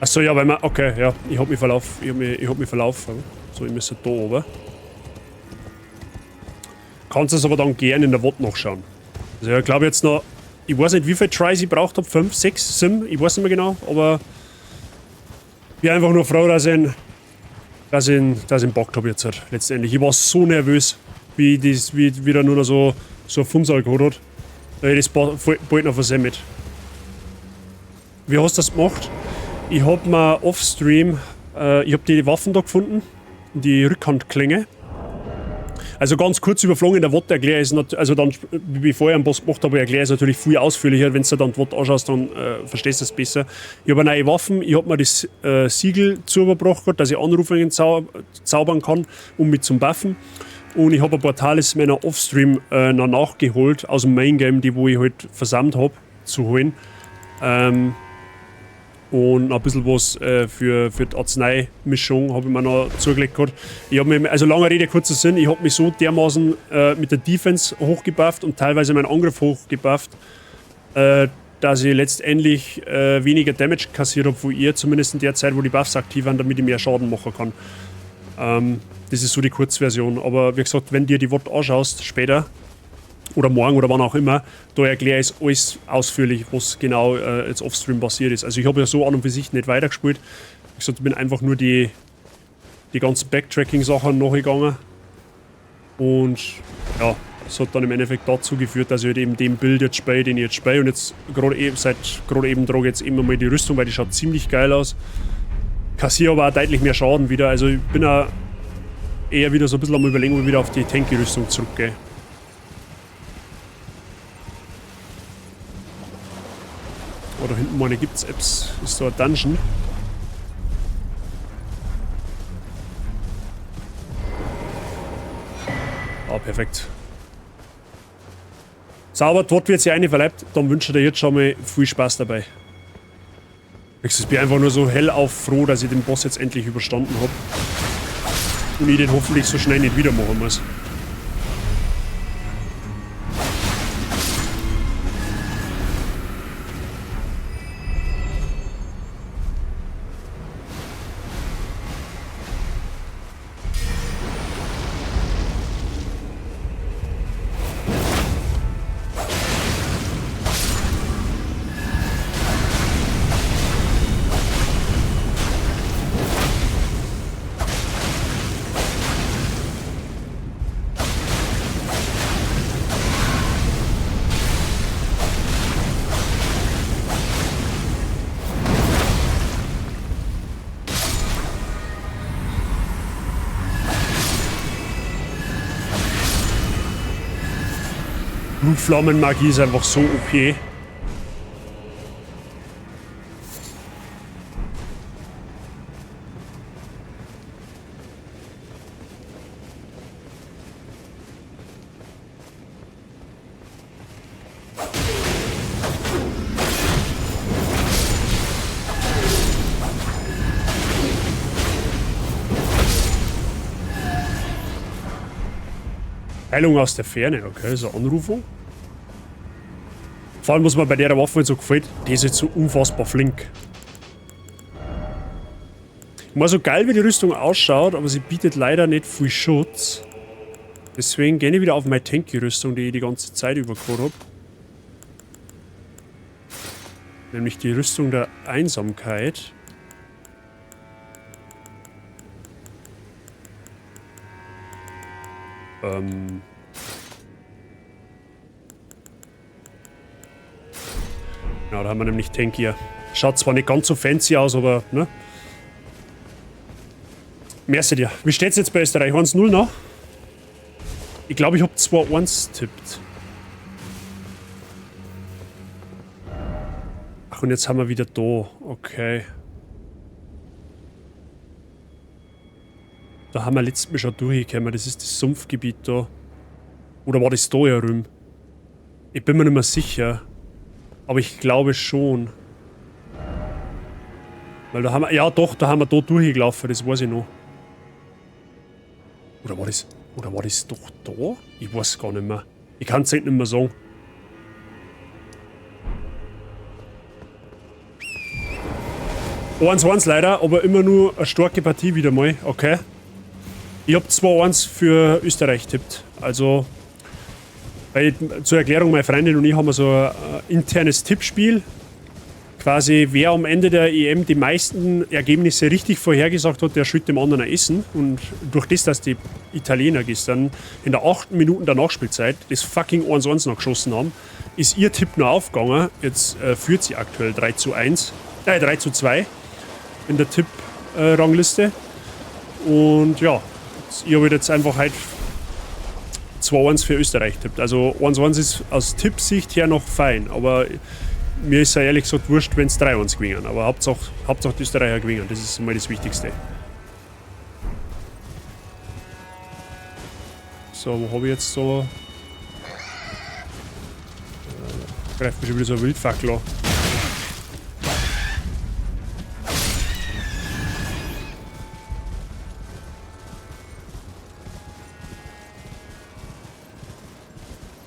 Achso, ja, weil man. Okay, ja, ich hab mich verlaufen. Ich hab mich verlaufen. So, ich müsste da oben. Kannst es aber dann gerne in der VOD nachschauen. Also ich glaube jetzt noch, ich weiß nicht, wie viele Tries ich braucht habe, 5, 6, 7, ich weiß nicht mehr genau, aber ich bin einfach nur froh, dass ich ihn packt habe jetzt halt, letztendlich. Ich war so nervös, wie das, wie wieder nur noch so ein Funsal gehabt hat. Da hätte ich es bald noch versemmelt. Wie hast du das gemacht? Ich hab mir offstream, ich hab die Waffen da gefunden, die Rückhandklinge. Also ganz kurz überflogen in der VOD erkläre ich es, also dann, bevor ich einen Boss gemacht habe, erkläre ich es natürlich viel ausführlicher. Wenn du dann die VOD anschaust, dann verstehst du es besser. Ich habe neue Waffen, ich habe mir das Siegel zugebracht, dass ich Anrufungen zaubern kann, um mich zu buffen. Und ich habe ein paar Talismänner offstream noch nachgeholt aus dem Main Game, die wo ich halt versammelt habe, zu holen. Und ein bisschen was für die Arzneimischung habe ich mir noch zugelegt gehabt. Ich hab mich, also lange Rede, kurzer Sinn, ich habe mich so dermaßen mit der Defense hochgebufft und teilweise meinen Angriff hochgebufft, dass ich letztendlich weniger Damage kassiert habe von ihr, zumindest in der Zeit, wo die Buffs aktiv waren, damit ich mehr Schaden machen kann. Das ist so die Kurzversion. Aber wie gesagt, wenn dir die VOD anschaust, später oder morgen oder wann auch immer, da erkläre ich alles ausführlich, was genau jetzt offstream passiert ist. Also ich habe ja so an und für sich nicht weitergespielt. Wie gesagt, ich bin einfach nur die ganzen Backtracking-Sachen nachgegangen. Und ja, das hat dann im Endeffekt dazu geführt, dass ich halt eben den Build jetzt spiele, den ich jetzt spiele. Und jetzt gerade eben, seit gerade eben trage ich jetzt immer mal die Rüstung, weil die schaut ziemlich geil aus. Kassiere aber auch deutlich mehr Schaden wieder. Also ich bin auch eher wieder so ein bisschen am Überlegen, ob ich wieder auf die Tanky-Rüstung zurückgehe. Oh, da hinten meine gibt's Apps. Ist da ein Dungeon? Ah, perfekt. Sauber, dort wird sie eine verleibt. Dann wünsche ich dir jetzt schon mal viel Spaß dabei. Ich bin einfach nur so hellauf froh, dass ich den Boss jetzt endlich überstanden habe. Und ich den hoffentlich so schnell nicht wieder machen muss. Blutflammenmagie ist einfach so OP. Heilung aus der Ferne, okay, ist eine Anrufung. Vor allem, was mir bei der Waffe so gefällt, die ist jetzt so unfassbar flink. Ich meine, so geil wie die Rüstung ausschaut, aber sie bietet leider nicht viel Schutz. Deswegen gehe ich wieder auf meine Tanky-Rüstung, die ich die ganze Zeit über gehabt habe. Nämlich die Rüstung der Einsamkeit. Genau, da haben wir nämlich Tankier. Schaut zwar nicht ganz so fancy aus, aber, ne? Merci dir. Wie steht's jetzt bei Österreich? 1-0 noch? Ich glaube, ich hab 2-1 tippt. Ach, und jetzt haben wir wieder da. Okay. Da haben wir letztes Mal schon durchgekommen. Das ist das Sumpfgebiet da. Oder war das da ja drüben? Ich bin mir nicht mehr sicher. Aber ich glaube schon. Weil da haben wir... Ja doch, da haben wir da durchgelaufen. Das weiß ich noch. Oder war das... Oder war das doch da? Ich weiß gar nicht mehr. Ich kann's nicht mehr sagen. Eins, eins leider, aber immer nur eine starke Partie wieder mal. Okay. Ich hab 2-1 für Österreich tippt. Also, Weil, zur Erklärung, meine Freundin und ich haben so ein internes Tippspiel. Quasi, wer am Ende der EM die meisten Ergebnisse richtig vorhergesagt hat, der schuldet dem anderen ein Essen. Und durch das, dass die Italiener gestern in der 8. Minute der Nachspielzeit das fucking 1-1 noch geschossen haben, ist ihr Tipp nur aufgegangen. Jetzt führt sie aktuell 3:1, 3:2 in der Tipp-Rangliste. Und ja, ich habe jetzt einfach halt 2-1 für Österreich tippt. Also 1-1 ist aus Tippsicht her noch fein, aber mir ist ja ehrlich gesagt wurscht, wenn's 3-1 gewinnen. Aber Hauptsache die Österreicher gewinnen, das ist mal das Wichtigste. So, wo hab ich jetzt so? Greift mich schon wieder so ein Wildfackel an.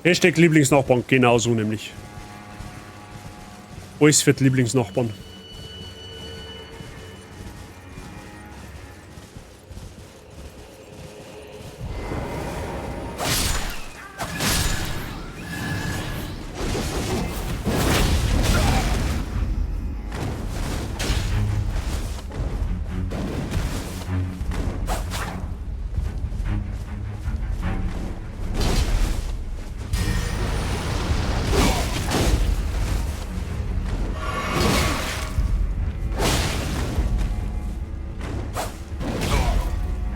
Hashtag Lieblingsnachbarn, genau so nämlich. Alles für die Lieblingsnachbarn.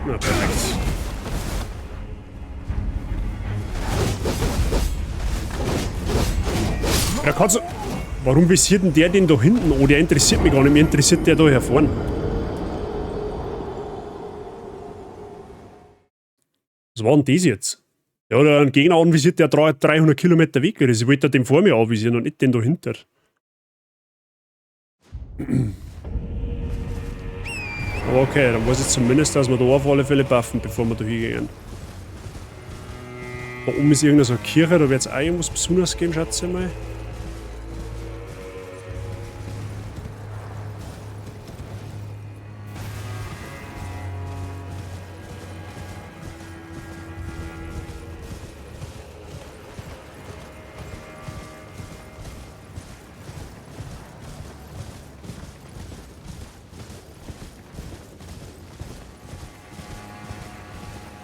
Na, perfekt. Da kannst du... Warum visiert denn der den da hinten? Oh, der interessiert mich gar nicht. Mir interessiert der da hier vorne. Was war denn das jetzt? Ja, oder ein Gegner anvisiert, der 300 Kilometer weg ist. Ich wollte den vor mir anvisieren und nicht den dahinter. Aber okay, dann weiß ich zumindest, dass wir da auf alle Fälle buffen, bevor wir da hingehen. Da oben ist irgendeine so eine Kirche, da wird's auch irgendwas Besonderes geben, schätze ich mal.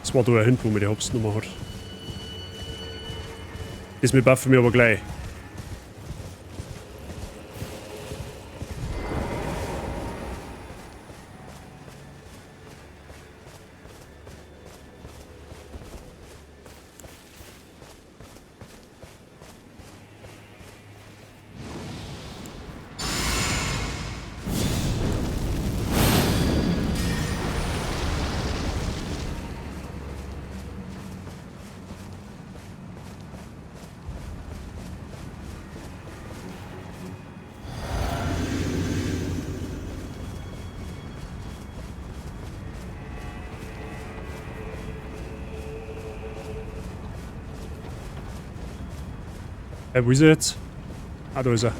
Das war da ja hinten, wo man die Hopsnummer hat. Das mit buffen wir aber gleich. Hey, wo ist er jetzt? Ah, da ist er.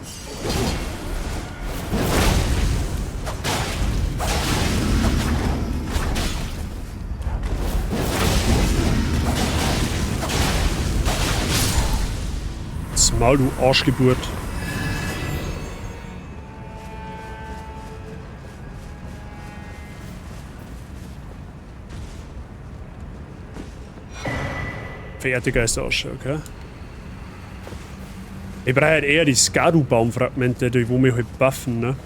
Das Maul, du Arschgeburt. Verehrte Geisterasche, okay. Ich brauche halt eher die Scadu-Baumfragmente, die wo mich halt buffen, ne?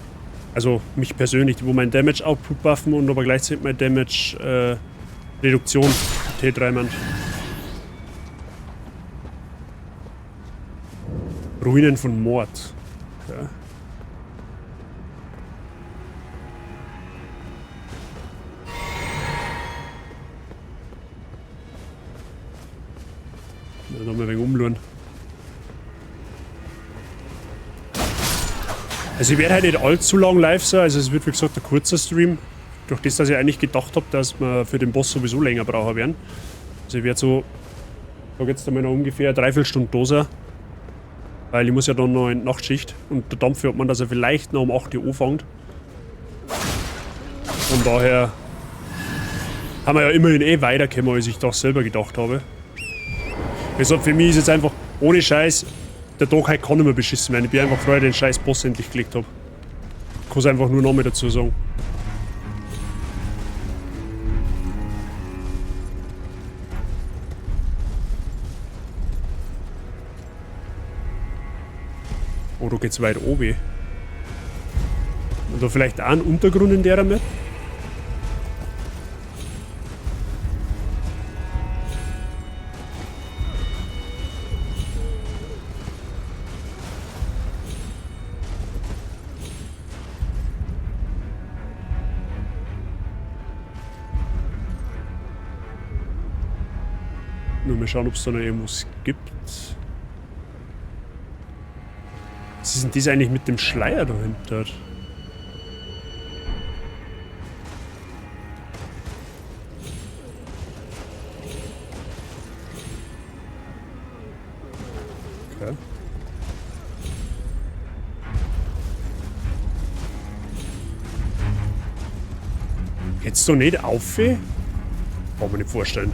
Also mich persönlich, die wo mein Damage-Output buffen und aber gleichzeitig mein Damage-Reduktion T3 meint. Ruinen von Mord. Okay. Ja, da mal ein wenig umschauen. Also ich werde halt nicht allzu lang live sein, also es wird wie gesagt ein kurzer Stream. Durch das, dass ich eigentlich gedacht hab, dass wir für den Boss sowieso länger brauchen werden. Also ich werde so, sag jetzt einmal noch ungefähr eine Dreiviertelstunde da sein. Weil ich muss ja dann noch in die Nachtschicht und der Dampf hört man, dass er vielleicht noch um 8 Uhr anfängt. Von daher haben wir ja immerhin eh weitergekommen, als ich das selber gedacht habe. Also für mich ist jetzt einfach, ohne Scheiß, der Tag heute kann nicht mehr beschissen werden. Ich bin einfach froh, dass ich den scheiß Boss endlich gelegt habe. Ich kann es einfach nur noch mal dazu sagen. Oh, da geht's weit oben. Und da vielleicht auch einen Untergrund in der Map? Nur mal schauen, ob es da noch irgendwas gibt. Was ist denn das eigentlich mit dem Schleier dahinter? Okay. Geht's da nicht auf? Kann man nicht vorstellen.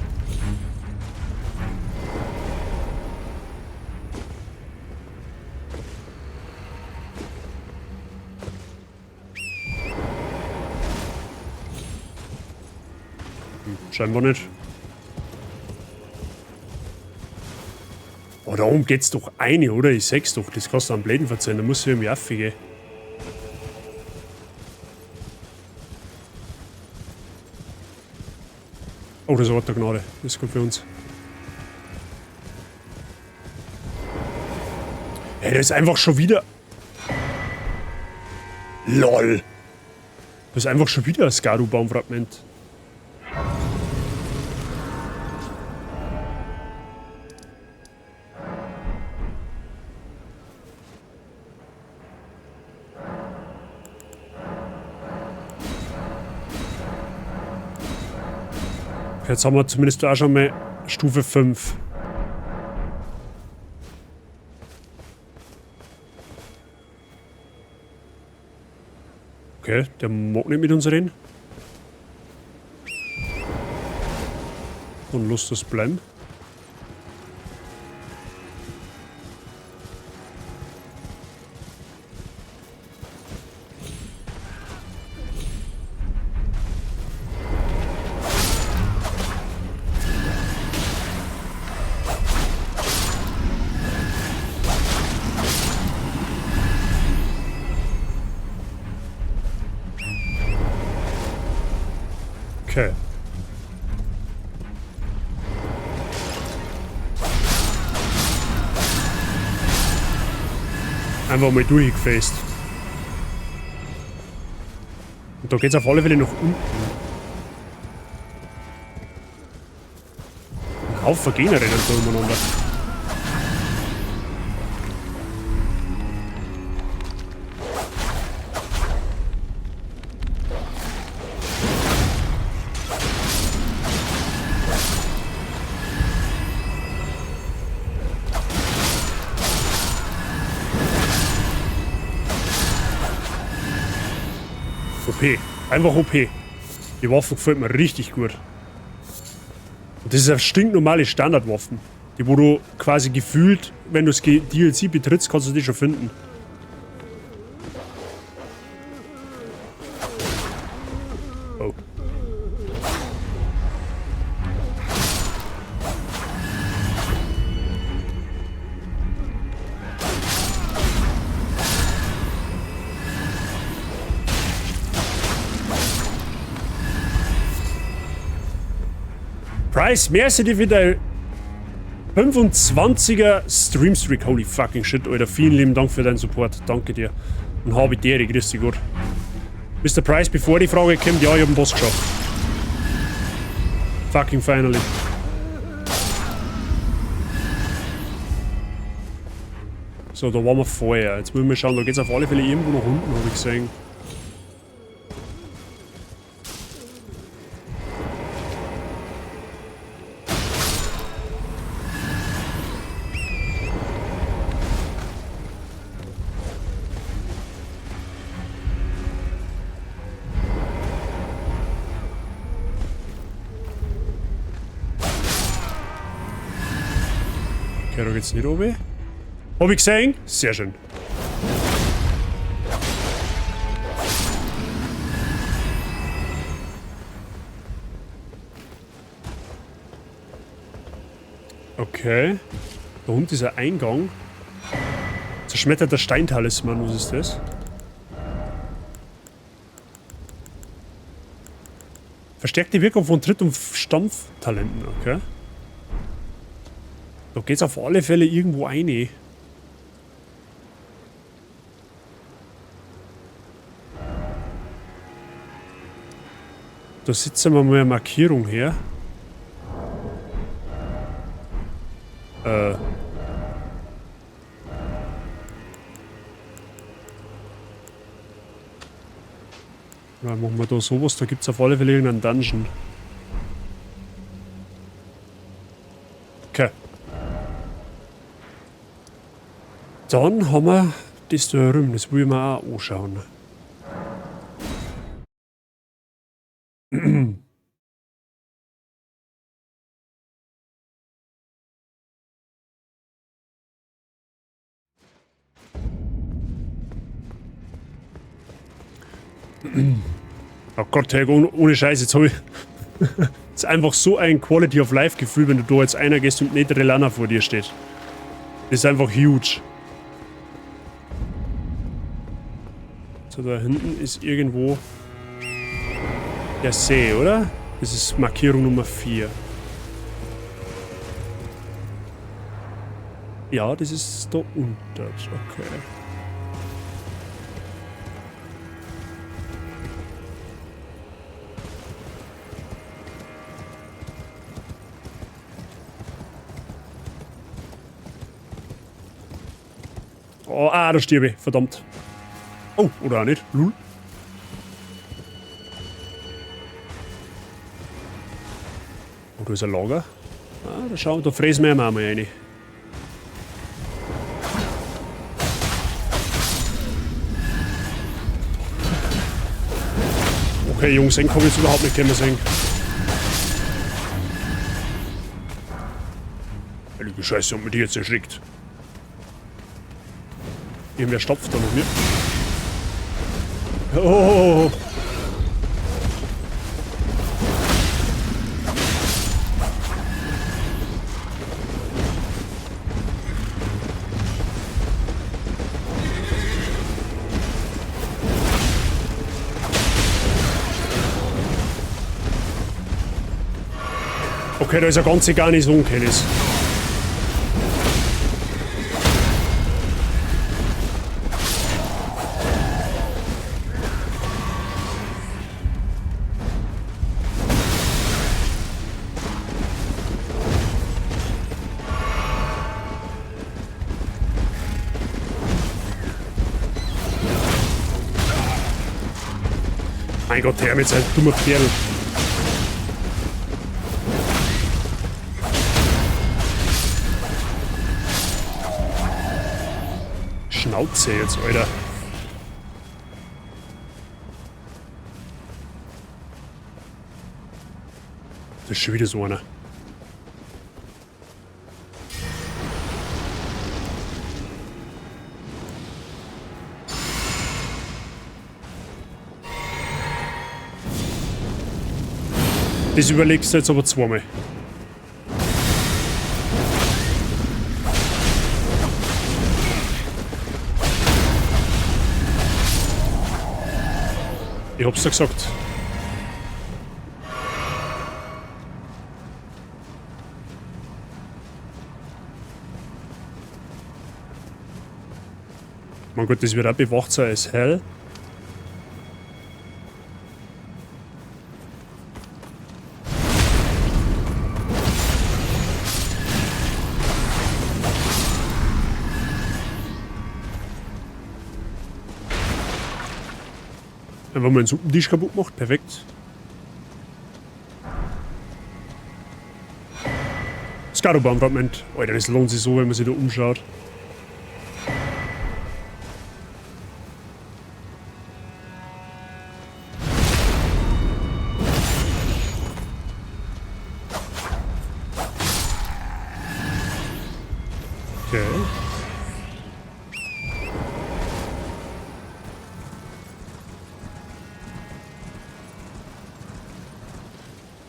Scheinbar nicht. Oh, da oben geht's doch eine, oder? Ich seh's doch. Das kannst du am Bläden verzeihen. Da muss ich irgendwie raufgehen. Oh, das ist Ort der Gnade. Das ist gut für uns. Ey, das ist einfach schon wieder... LOL. Das ist einfach schon wieder ein Skaru-Baumfragment. Jetzt haben wir zumindest auch schon mal Stufe 5. Okay, der mag nicht mit uns reden. Und Lust das bleiben. Okay. Einfach mal durchgefaced. Und da geht's auf alle Fälle nach unten. Ein Haufen Gegner rennen da umeinander. OP. Einfach OP. Die Waffe gefällt mir richtig gut. Und das ist eine stinknormale Standardwaffen. Die, wo du quasi gefühlt, wenn du das DLC betrittst, kannst du die schon finden. Oh. Price, merci dir für dein 25er Streamstreak. Holy fucking shit, Alter. Vielen lieben Dank für deinen Support. Danke dir. Und habe die Ehre. Grüß dich Gott. Mr. Price, bevor die Frage kommt, ja, ich hab den Boss geschafft. Fucking finally. So, da waren wir vorher. Jetzt müssen wir schauen, da geht's auf alle Fälle irgendwo nach unten, hab ich gesehen. Okay, da geht's nicht runter. Hab ich gesehen? Sehr schön. Okay. Da unten ist ein Eingang. Zerschmetterter Steintalisman, was ist das? Verstärkte Wirkung von Tritt- und Stampftalenten, okay. Da geht's auf alle Fälle irgendwo rein. Da setzen wir mal eine Markierung her. Dann machen wir da sowas, da gibt's auf alle Fälle irgendeinen Dungeon. Okay. Dann haben wir das da drüben, das will ich mir auch anschauen. Oh Gott, hey, ohne Scheiß, jetzt hab ich. Das ist einfach so ein Quality of Life Gefühl, wenn du da jetzt einer gehst und nicht Rellana vor dir steht. Das ist einfach huge. So, da hinten ist irgendwo der See, oder? Das ist Markierung Nummer 4. Ja, das ist da unten. Okay. Oh, da stirb ich. Verdammt. Oh, oder auch nicht. Lul. Oh, da ist ein Lager. Ah, da schauen, da fräsen wir auch mal rein. Okay, Jungs, den kann ich jetzt überhaupt nicht mehr sehen. Heilige Scheiße, hat mich die jetzt erschreckt. Irgendwer stopft da noch mir. Oh. Okay, da ist eine ganze Garnison, Kennis. Mein Gott, her mit seinem dummen Pferd. Schnauze jetzt, Alter. Das ist schon wieder so einer. Das überlegst du jetzt aber zweimal. Ich hab's dir gesagt. Mein Gott, das wird auch bewacht sein als hell. Einfach mal einen Suppentisch kaputt gemacht, perfekt. Skadobaum-Fragment. Alter, das lohnt sich so, wenn man sich da umschaut.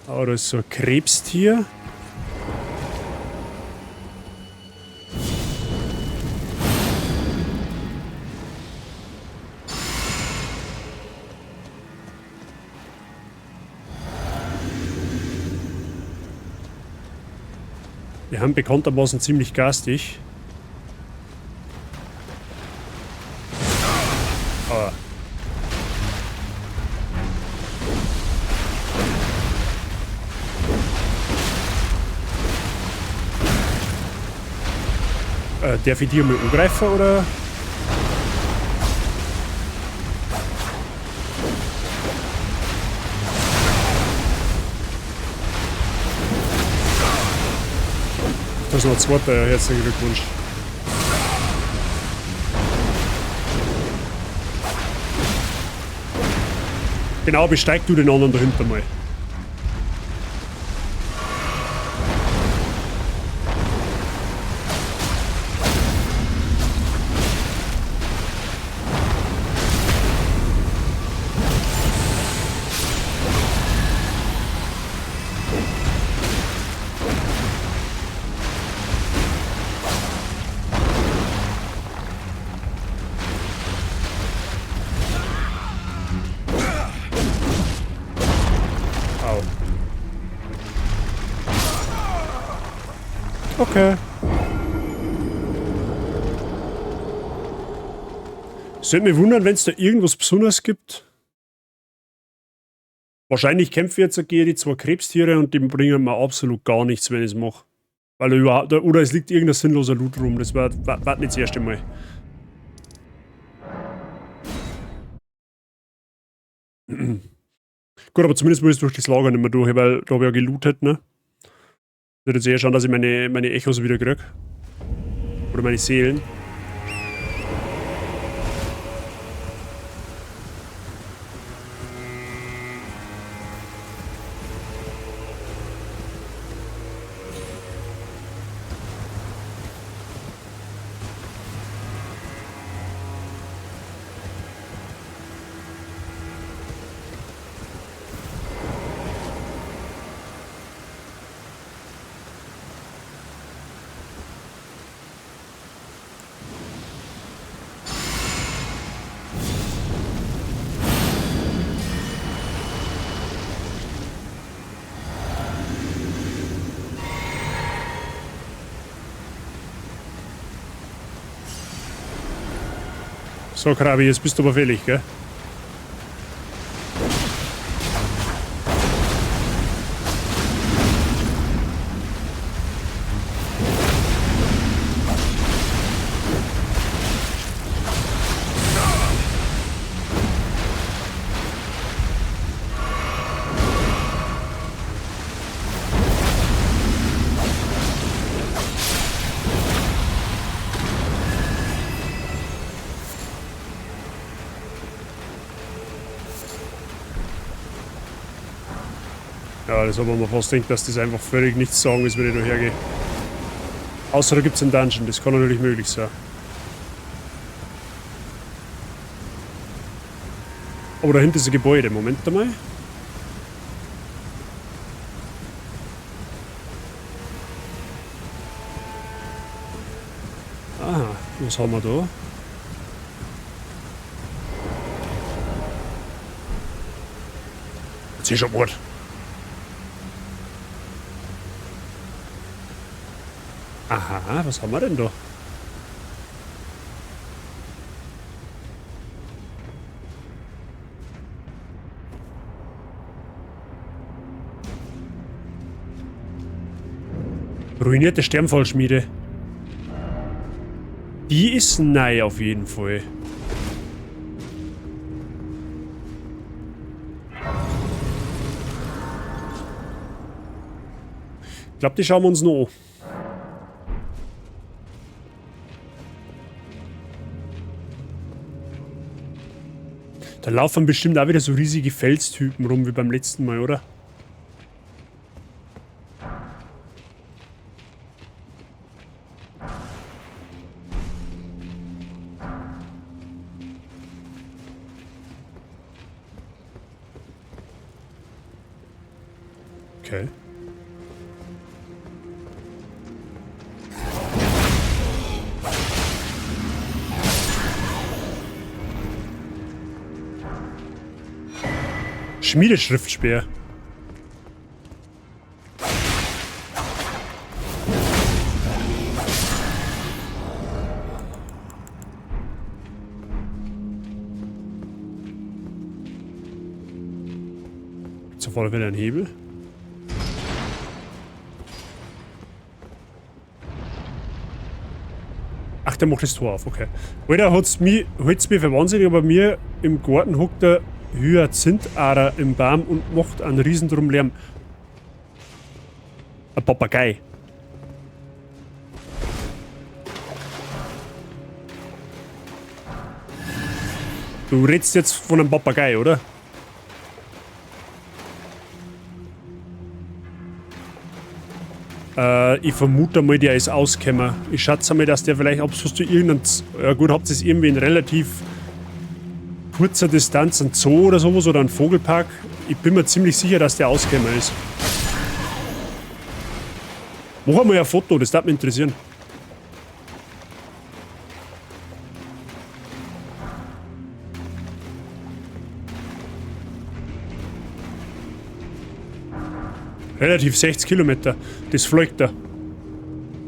Ah, da ist so ein Krebstier. Die haben bekanntermaßen ziemlich garstig. Ah. Darf ich die mal angreifen, oder? Da ist noch ein zweiter, ja, herzlichen Glückwunsch. Genau, besteig du den anderen dahinter mal. Au. Okay. Sollte mich wundern, wenn's da irgendwas Besonderes gibt. Wahrscheinlich kämpfe ich jetzt gegen die zwei Krebstiere und die bringen mir absolut gar nichts, wenn ich's mach. Weil da überhaupt, da, oder es liegt irgendein sinnloser Loot rum, das war nicht das erste Mal. Gut, aber zumindest muss ich durch das Lager nicht mehr durch, weil da hab ich ja gelootet, ne? Ich würde jetzt eher schauen, dass ich meine Echos wieder krieg. Oder meine Seelen. So, Krabi, jetzt bist du aber fällig, gell? Ja, das hat man mir fast gedacht, dass das einfach völlig nichts sagen ist, wenn ich da hergehe. Außer da gibt's einen Dungeon, das kann natürlich möglich sein. Aber dahinter ist ein Gebäude, Moment einmal. Aha, was haben wir da? Jetzt ist schon Mord. Aha, was haben wir denn da? Ruinierte Sternfallschmiede. Die ist neu auf jeden Fall. Ich glaub, die schauen wir uns noch an. Da laufen bestimmt auch wieder so riesige Felstypen rum wie beim letzten Mal, oder? Okay. Schmiedeschriftspeer. Gibt's auf alle Fälle einen Hebel. Ach, der macht das Tor auf, okay. Alter, halt's mich für wahnsinnig, aber mir im Garten hockt der Hyazinthader im Baum und macht einen riesen drum Lärm. Ein Papagei. Du redest jetzt von einem Papagei, oder? Ich vermute mal, der ist ausgekommen. Ich schätze mal, dass der vielleicht, ob's hast du irgendeinen Z-, ja gut, habt ihr es irgendwie in relativ kurzer Distanz, einen Zoo oder sowas oder einen Vogelpark. Ich bin mir ziemlich sicher, dass der ausgekommen ist. Mach einmal ein Foto, das würde mich interessieren. Relativ 60 Kilometer. Das fliegt da.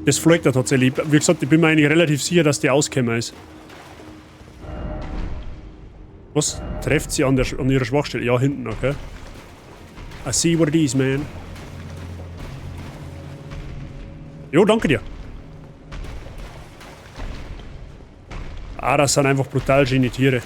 Das fliegt da tatsächlich. Wie gesagt, ich bin mir eigentlich relativ sicher, dass der ausgekommen ist. Was trefft sie an ihrer Schwachstelle? Ja, hinten, okay. I see what it is, man. Jo, danke dir. Ah, das sind einfach brutal schöne Tiere.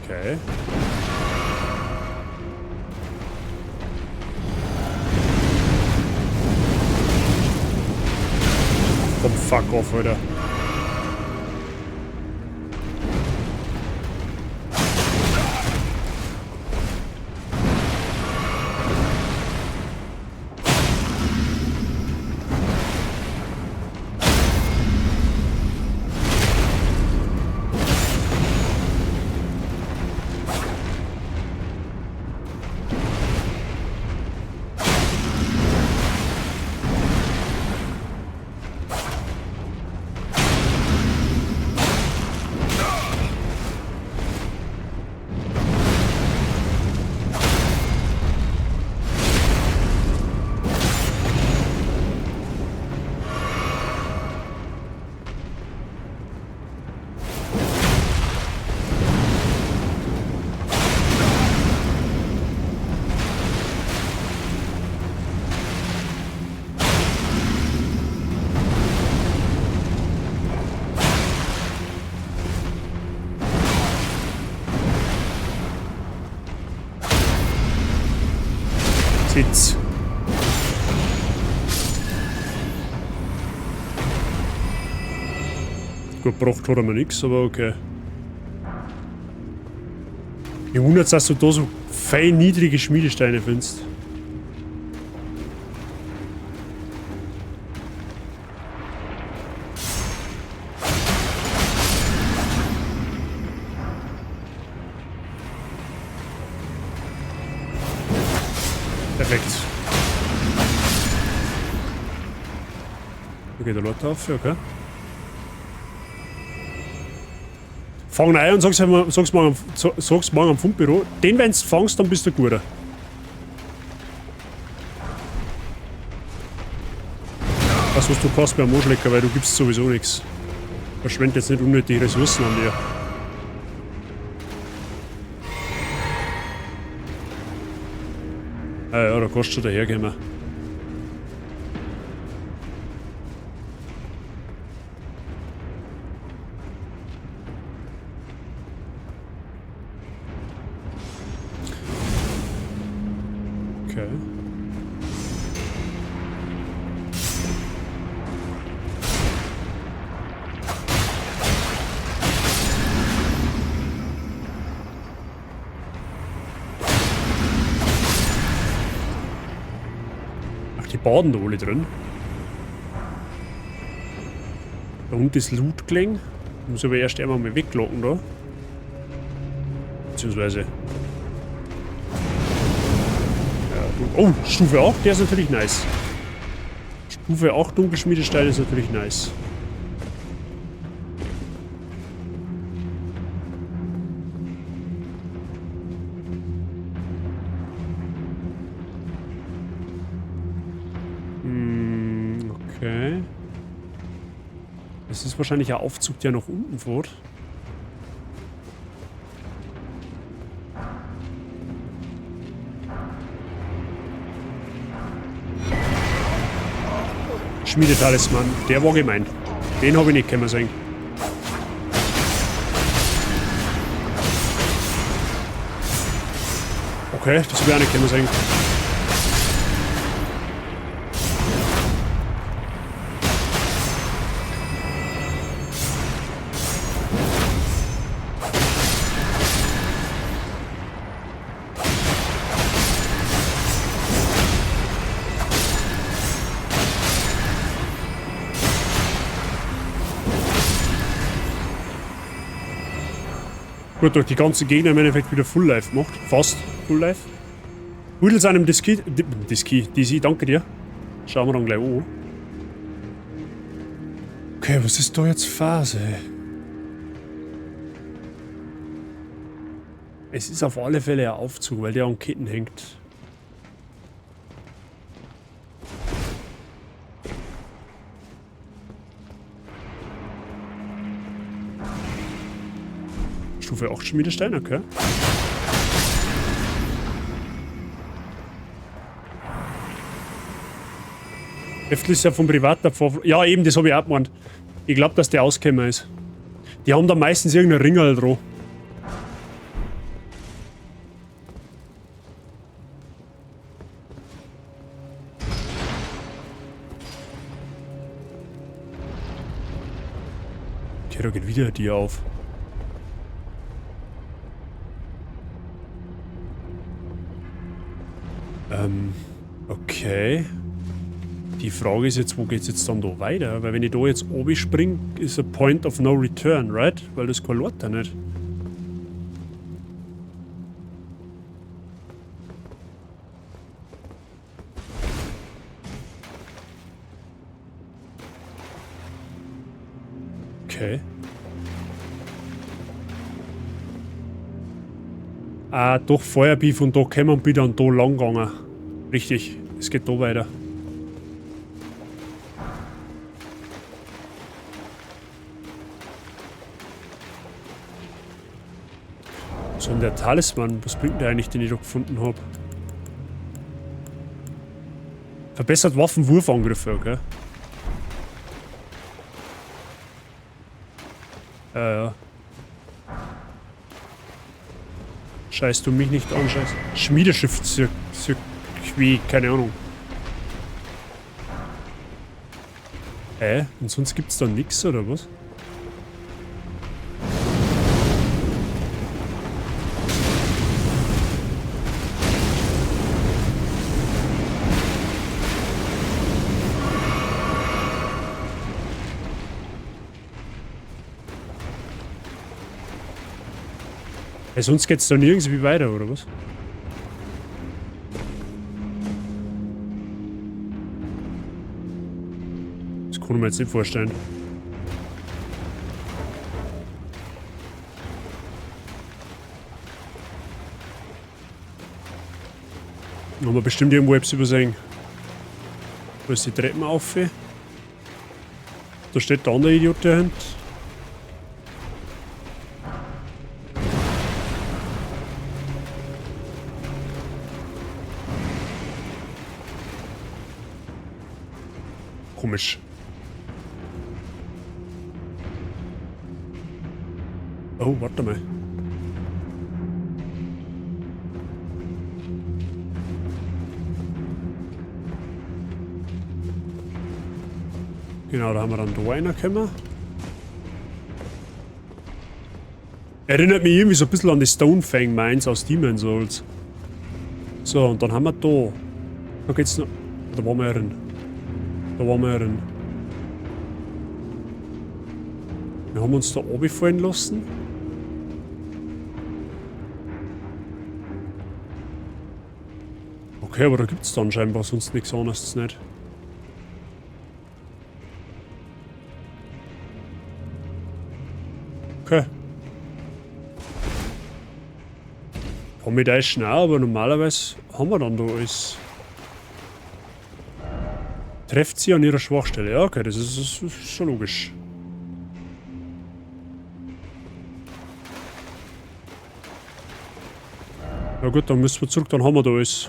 Okay. Komm, fuck off, Alter. Sitz. Gut, gebracht hat er mir nix, aber okay. Mich wundert's, dass du da so fein niedrige Schmiedesteine findest. Perfekt. Okay, der Lord auf, okay. Fang ein und sag's morgen am Fundbüro. Den, wenn's fangst, dann bist du guter. Das, was du kannst beim Anschlecker, weil du gibst sowieso nix. Verschwend jetzt nicht unnötige Ressourcen an dir. Ah ja, da kannst du schon daherkommen. Okay. Ach, die baden da alle drin. Da unten ist Loot gelegen. Muss aber erst einmal mal weglocken da. Beziehungsweise. Ja, oh, Stufe 8, der ist natürlich nice. Stufe 8 Dunkelschmiedestein ist natürlich nice. Okay. Das ist wahrscheinlich ein Aufzug, der nach unten fährt. Schmiedetalisman, der war gemein. Den habe ich nicht können sehen. Okay, das habe ich auch nicht können sehen. Gut, durch die ganzen Gegner im Endeffekt wieder Full Life gemacht. Fast Full Life. Hudels einem Diski, Diski, DC, danke dir. Schauen wir dann gleich an. Okay, was ist da jetzt Phase? Es ist auf alle Fälle ein Aufzug, weil der an Ketten hängt. Stufe 8 Schmiedestein, okay. Heftel ist ja vom Privat davor. Ja, eben, das habe ich auch gemeint. Ich glaub, dass der ausgekommen ist. Die haben da meistens irgendeinen Ringerl dran. Okay, da geht wieder die auf. Okay. Die Frage ist jetzt, wo geht's jetzt dann da weiter? Weil wenn ich da jetzt oben spring, ist a point of no return, right? Weil das kein Lord da nicht. Okay. Ah, doch, Feuerbeef und da kommen wir wieder und da lang gegangen. Richtig, es geht da weiter. So, und der Talisman, was bringt der eigentlich, den ich da gefunden hab? Verbessert Waffenwurfangriffe, okay. Ja, ja. Scheiß du mich nicht an, scheiß. Schmiedeschiff-Zirkuit, keine Ahnung. Hä? Und sonst gibt's da nix, oder was? Hey, sonst geht's da nirgends wie weiter, oder was? Das kann ich mir jetzt nicht vorstellen. Haben wir bestimmt irgendwo etwas übersehen. Wo ist die Treppen auf? Da steht der andere Idiot dahinter. Komisch. Oh, warte mal. Genau, da haben wir dann da reingekommen. Erinnert mich irgendwie so ein bisschen an die Stonefang Mines aus Demon's Souls. So, und dann haben wir da. Da geht's noch. Da waren wir ja drin. Da waren wir ja drin. Wir haben uns da runterfallen lassen. Okay, aber da gibt es dann scheinbar sonst nichts anderes nicht. Okay. Kann mich da schnell, aber normalerweise haben wir dann da alles. Trefft sie an ihrer Schwachstelle. Ja, okay, das ist schon logisch. Na gut, dann müssen wir zurück, dann haben wir da alles.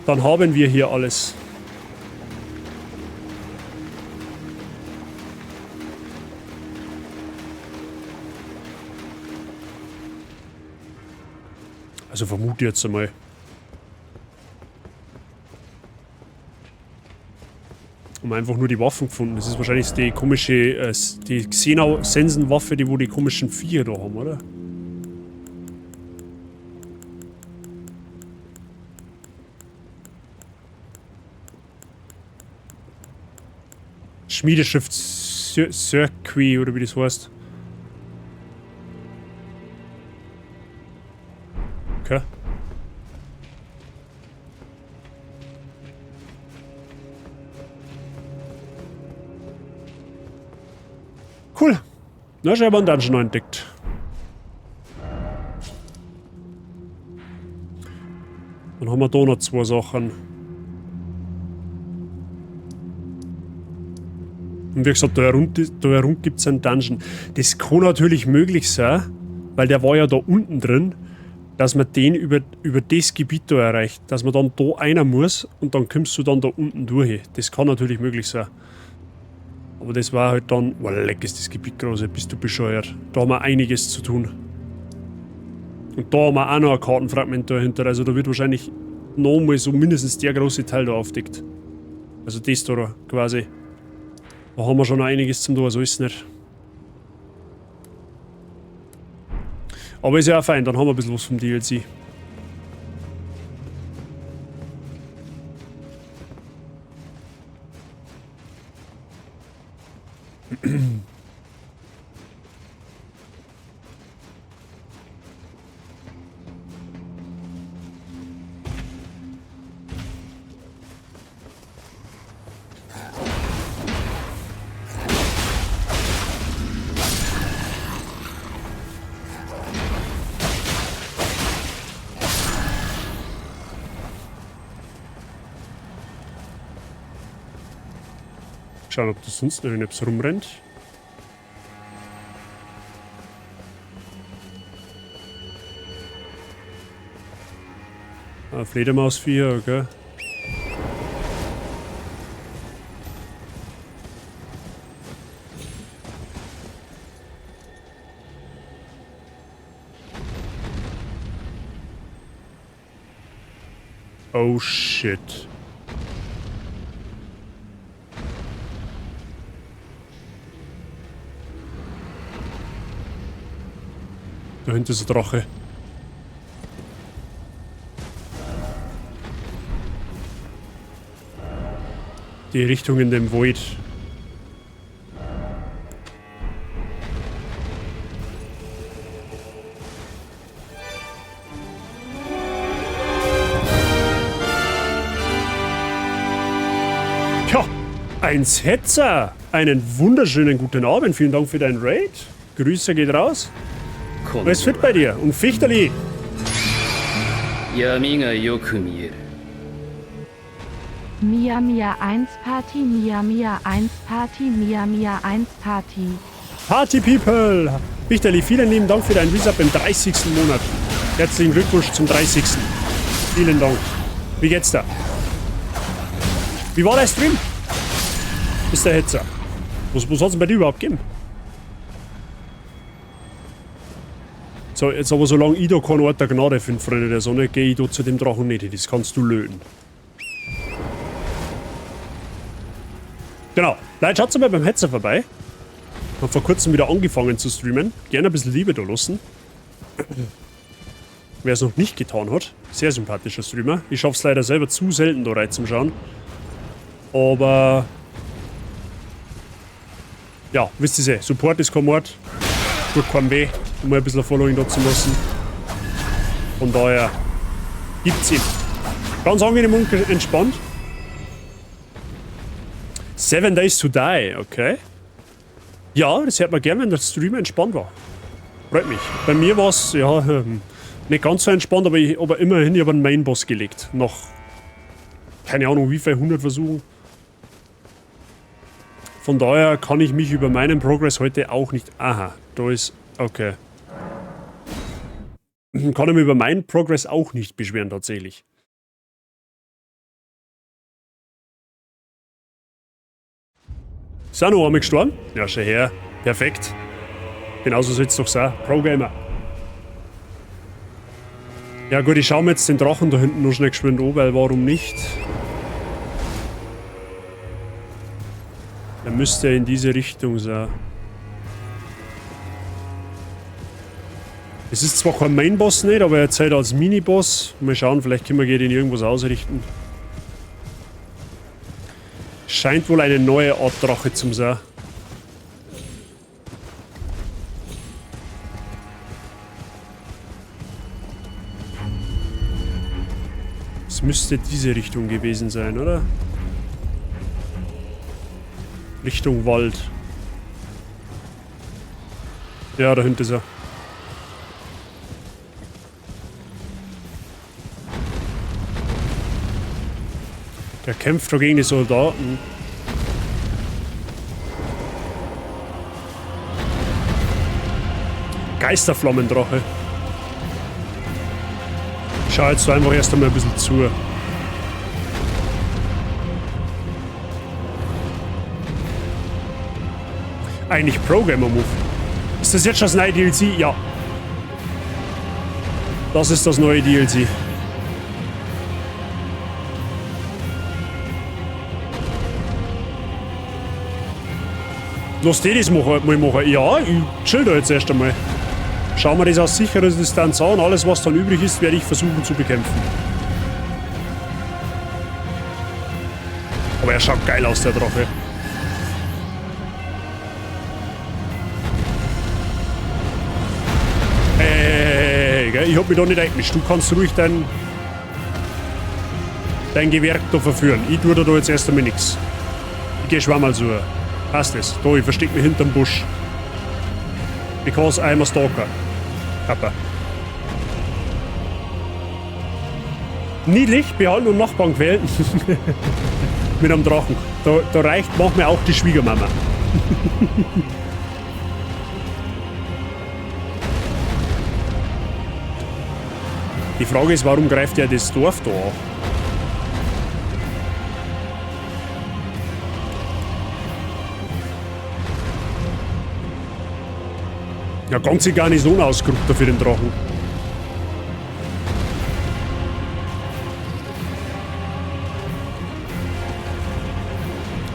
Dann haben wir hier alles. Also vermute ich jetzt einmal. Haben einfach nur die Waffen gefunden. Das ist wahrscheinlich die komische, die Xena-Sensenwaffe, die wo die komischen Viecher da haben, oder? Schmiedeschrift Circuit oder wie das heißt. Okay. Cool. Na, scheinbar einen Dungeon noch entdeckt. Dann haben wir da noch zwei Sachen. Und wie gesagt, da herum gibt es einen Dungeon. Das kann natürlich möglich sein, weil der war ja da unten drin, dass man den über das Gebiet da erreicht. Dass man dann da einer muss und dann kommst du dann da unten durch. Das kann natürlich möglich sein. Aber das war halt dann... Oh, leck, ist das Gebiet groß, bist du bescheuert. Da haben wir einiges zu tun. Und da haben wir auch noch ein Kartenfragment dahinter. Also da wird wahrscheinlich nochmal so mindestens der große Teil da aufdeckt. Also das da quasi. Da haben wir schon noch einiges zum tun, so ist es nicht. Aber ist ja auch fein, dann haben wir ein bisschen was vom DLC. Schauen, ob das sonst noch irgendetwas rumrennt. Ah, Fledermausviecher, okay. Oh shit. Dahinter ist ein Drache. Die Richtung in dem Void. Tja, ein Setzer. Einen wunderschönen guten Abend. Vielen Dank für deinen Raid. Grüße geht raus. Alles fit bei dir? Und Fichterli. Mia Mia 1 Party, Mia Mia 1 Party, Mia Mia 1 Party. Party People! Fichterli, vielen lieben Dank für deinen Resub im 30. Monat. Herzlichen Glückwunsch zum 30. Vielen Dank. Wie geht's da? Wie war der Stream? Ist der Hetzer. Was hat's denn bei dir überhaupt gegeben? So, jetzt aber solange ich da keinen Ort der Gnade finde, Freunde der Sonne, gehe ich da zu dem Drachen nicht hin. Das kannst du löten. Genau. Leute, schaut mal beim Hetzer vorbei. Hab vor kurzem wieder angefangen zu streamen. Gerne ein bisschen Liebe da lassen. Wer es noch nicht getan hat, sehr sympathischer Streamer. Ich schaff's leider selber zu selten da reinzuschauen. Aber Ja, wisst ihr eh, Support ist kein Mord. Tut keinem weh, um mal ein bisschen Following da zu lassen. Von daher gibt's ihm. Ganz angenehm und entspannt. 7 Days to Die, okay. Ja, das hört man gern, wenn der Stream entspannt war. Freut mich. Bei mir war es, ja, nicht ganz so entspannt, aber immerhin, ich habe einen Main-Boss gelegt. Nach, keine Ahnung, wie viel, 100 Versuchen. Von daher kann ich mich über meinen Progress heute auch nicht... Aha, da ist... Okay. Kann ich mich über meinen Progress auch nicht beschweren, tatsächlich. Ist auch noch einmal gestorben? Ja, schau her. Perfekt. Genauso soll's doch sein. Pro-Gamer. Ja gut, ich schau mir jetzt den Drachen da hinten noch schnell geschwind an, weil warum nicht? Der müsste in diese Richtung sein. Es ist zwar kein Main-Boss nicht, aber er zählt als Mini-Boss. Mal schauen, vielleicht können wir den irgendwas ausrichten. Scheint wohl eine neue Art Drache zu sein. Es müsste diese Richtung gewesen sein, oder? Richtung Wald. Ja, da hinten ist er. Der kämpft doch gegen die Soldaten. Geisterflammendrache. Ich schau jetzt einfach erst einmal ein bisschen zu. Eigentlich Pro-Gamer-Move. Ist das jetzt schon das neue DLC? Ja. Das ist das neue DLC. Lass die das mal machen. Ja, ich chill da jetzt erst einmal. Schauen wir das aus sicherer Distanz an. Alles, was dann übrig ist, werde ich versuchen zu bekämpfen. Aber er schaut geil aus, der Drache. Hey, gell? Ich hab mich da nicht eingemischt. Du kannst ruhig dein Gewerk da verführen. Ich tue da jetzt erst einmal nix. Ich geh schwammerl zu. Passt es. Da, ich versteck mich hinterm Busch. Because I'm a stalker. Kappa. Niedlich, behalten und Nachbarn quälen. Mit einem Drachen. Da reicht manchmal auch die Schwiegermama. Die Frage ist, warum greift er das Dorf da an? Ja, ganze Garnison ausgerückt da für den Drachen.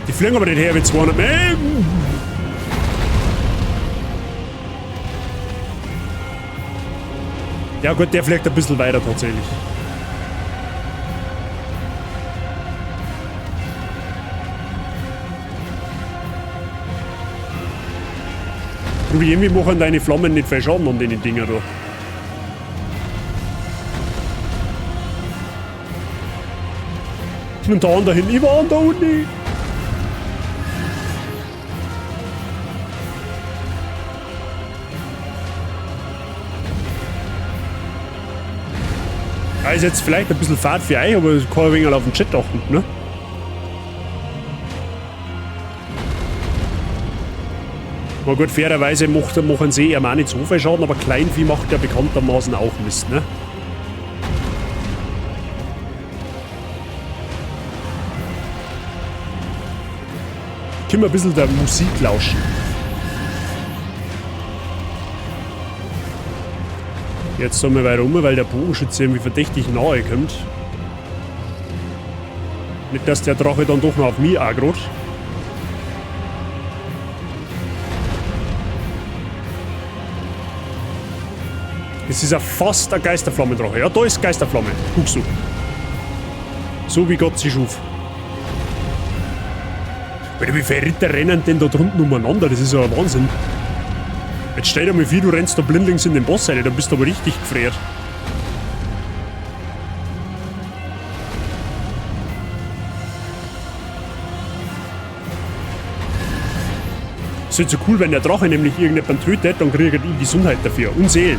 Die fliegen aber nicht her wie 200 Meter. Ja gut, der fliegt ein bisschen weiter tatsächlich. Ruby, irgendwie machen deine Flammen nicht viel Schaden an den Dinger da. Und der andere hin, ich war an der Uni. Ja, ist jetzt vielleicht ein bisschen fad für euch, aber kann ein wenig auf den Chat achten, ne? Aber gut, fairerweise machen sie ihm auch nicht so viel Schaden, aber Kleinvieh macht ja bekanntermaßen auch Mist, ne? Können wir ein bisschen der Musik lauschen. Jetzt sollen wir weiter um, weil der Bogenschütze irgendwie verdächtig nahe kommt. Nicht, dass der Drache dann doch noch auf mich aggrot. Es ist ja fast ein Geisterflammendrache. Ja, da ist Geisterflamme. Guckst du. So wie Gott sie schuf. Alter, wie viele Ritter rennen denn da drunten umeinander? Das ist ja ein Wahnsinn. Jetzt stell dir mal vor, du rennst da blindlings in den Boss rein, dann bist du aber richtig gefriert. Ist halt so cool, wenn der Drache nämlich irgendjemanden tötet, dann kriegt er die Gesundheit dafür und Seelen.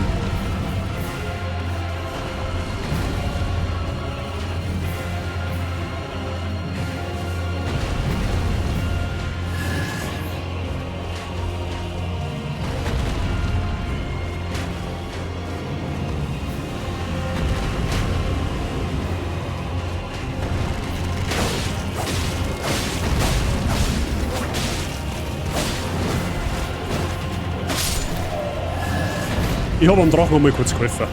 Ich habe am Drachen einmal kurz geholfen.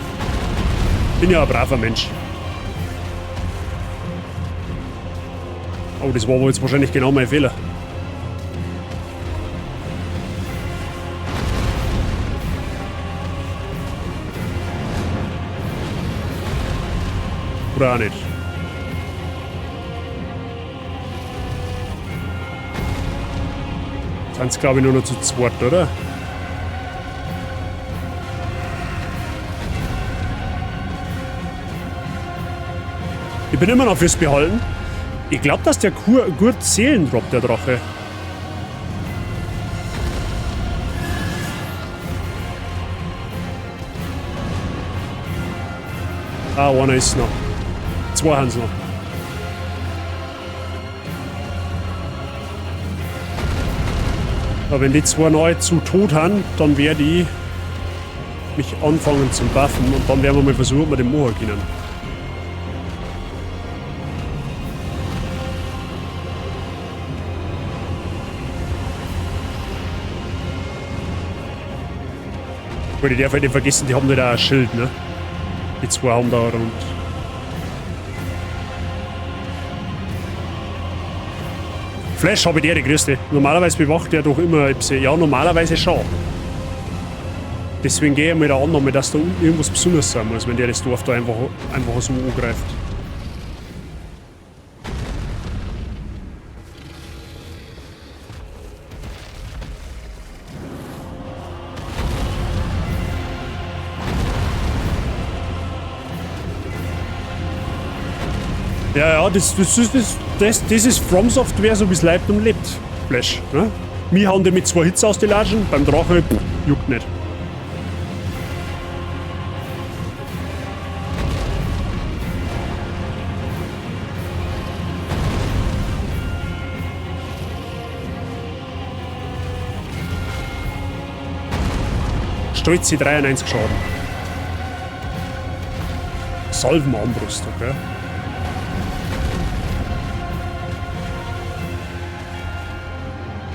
Bin ja ein braver Mensch. Oh, das war aber jetzt wahrscheinlich genau mein Fehler. Oder auch nicht. Sind's, glaube ich, nur noch zu zweit, oder? Ich bin immer noch fürs Behalten. Ich glaub, dass der gut Seelen droppt, der Drache. Ah, einer ist noch. Zwei haben's noch. Aber wenn die zwei nahezu tot haben, dann werde ich mich anfangen zum Buffen und dann werden wir mal versuchen, ob wir den machen können. Gut, ich darf halt nicht vergessen, die haben nicht auch ein Schild, ne? Die zwei haben da rund. Flash habe ich die grüßte. Normalerweise bewacht der doch immer etwas. Ja, normalerweise schon. Deswegen gehe ich mit der Annahme, dass da unten irgendwas Besonderes sein muss, wenn der das Dorf da einfach so angreift. Ja, ja, das ist From Software, so wie's leibt und lebt. Flash, ne? Wir hauen die mit 2 Hits aus die Latschen, beim Drache, pff, juckt nicht. Stolze 93 Schaden. Salvenarmbrust, okay.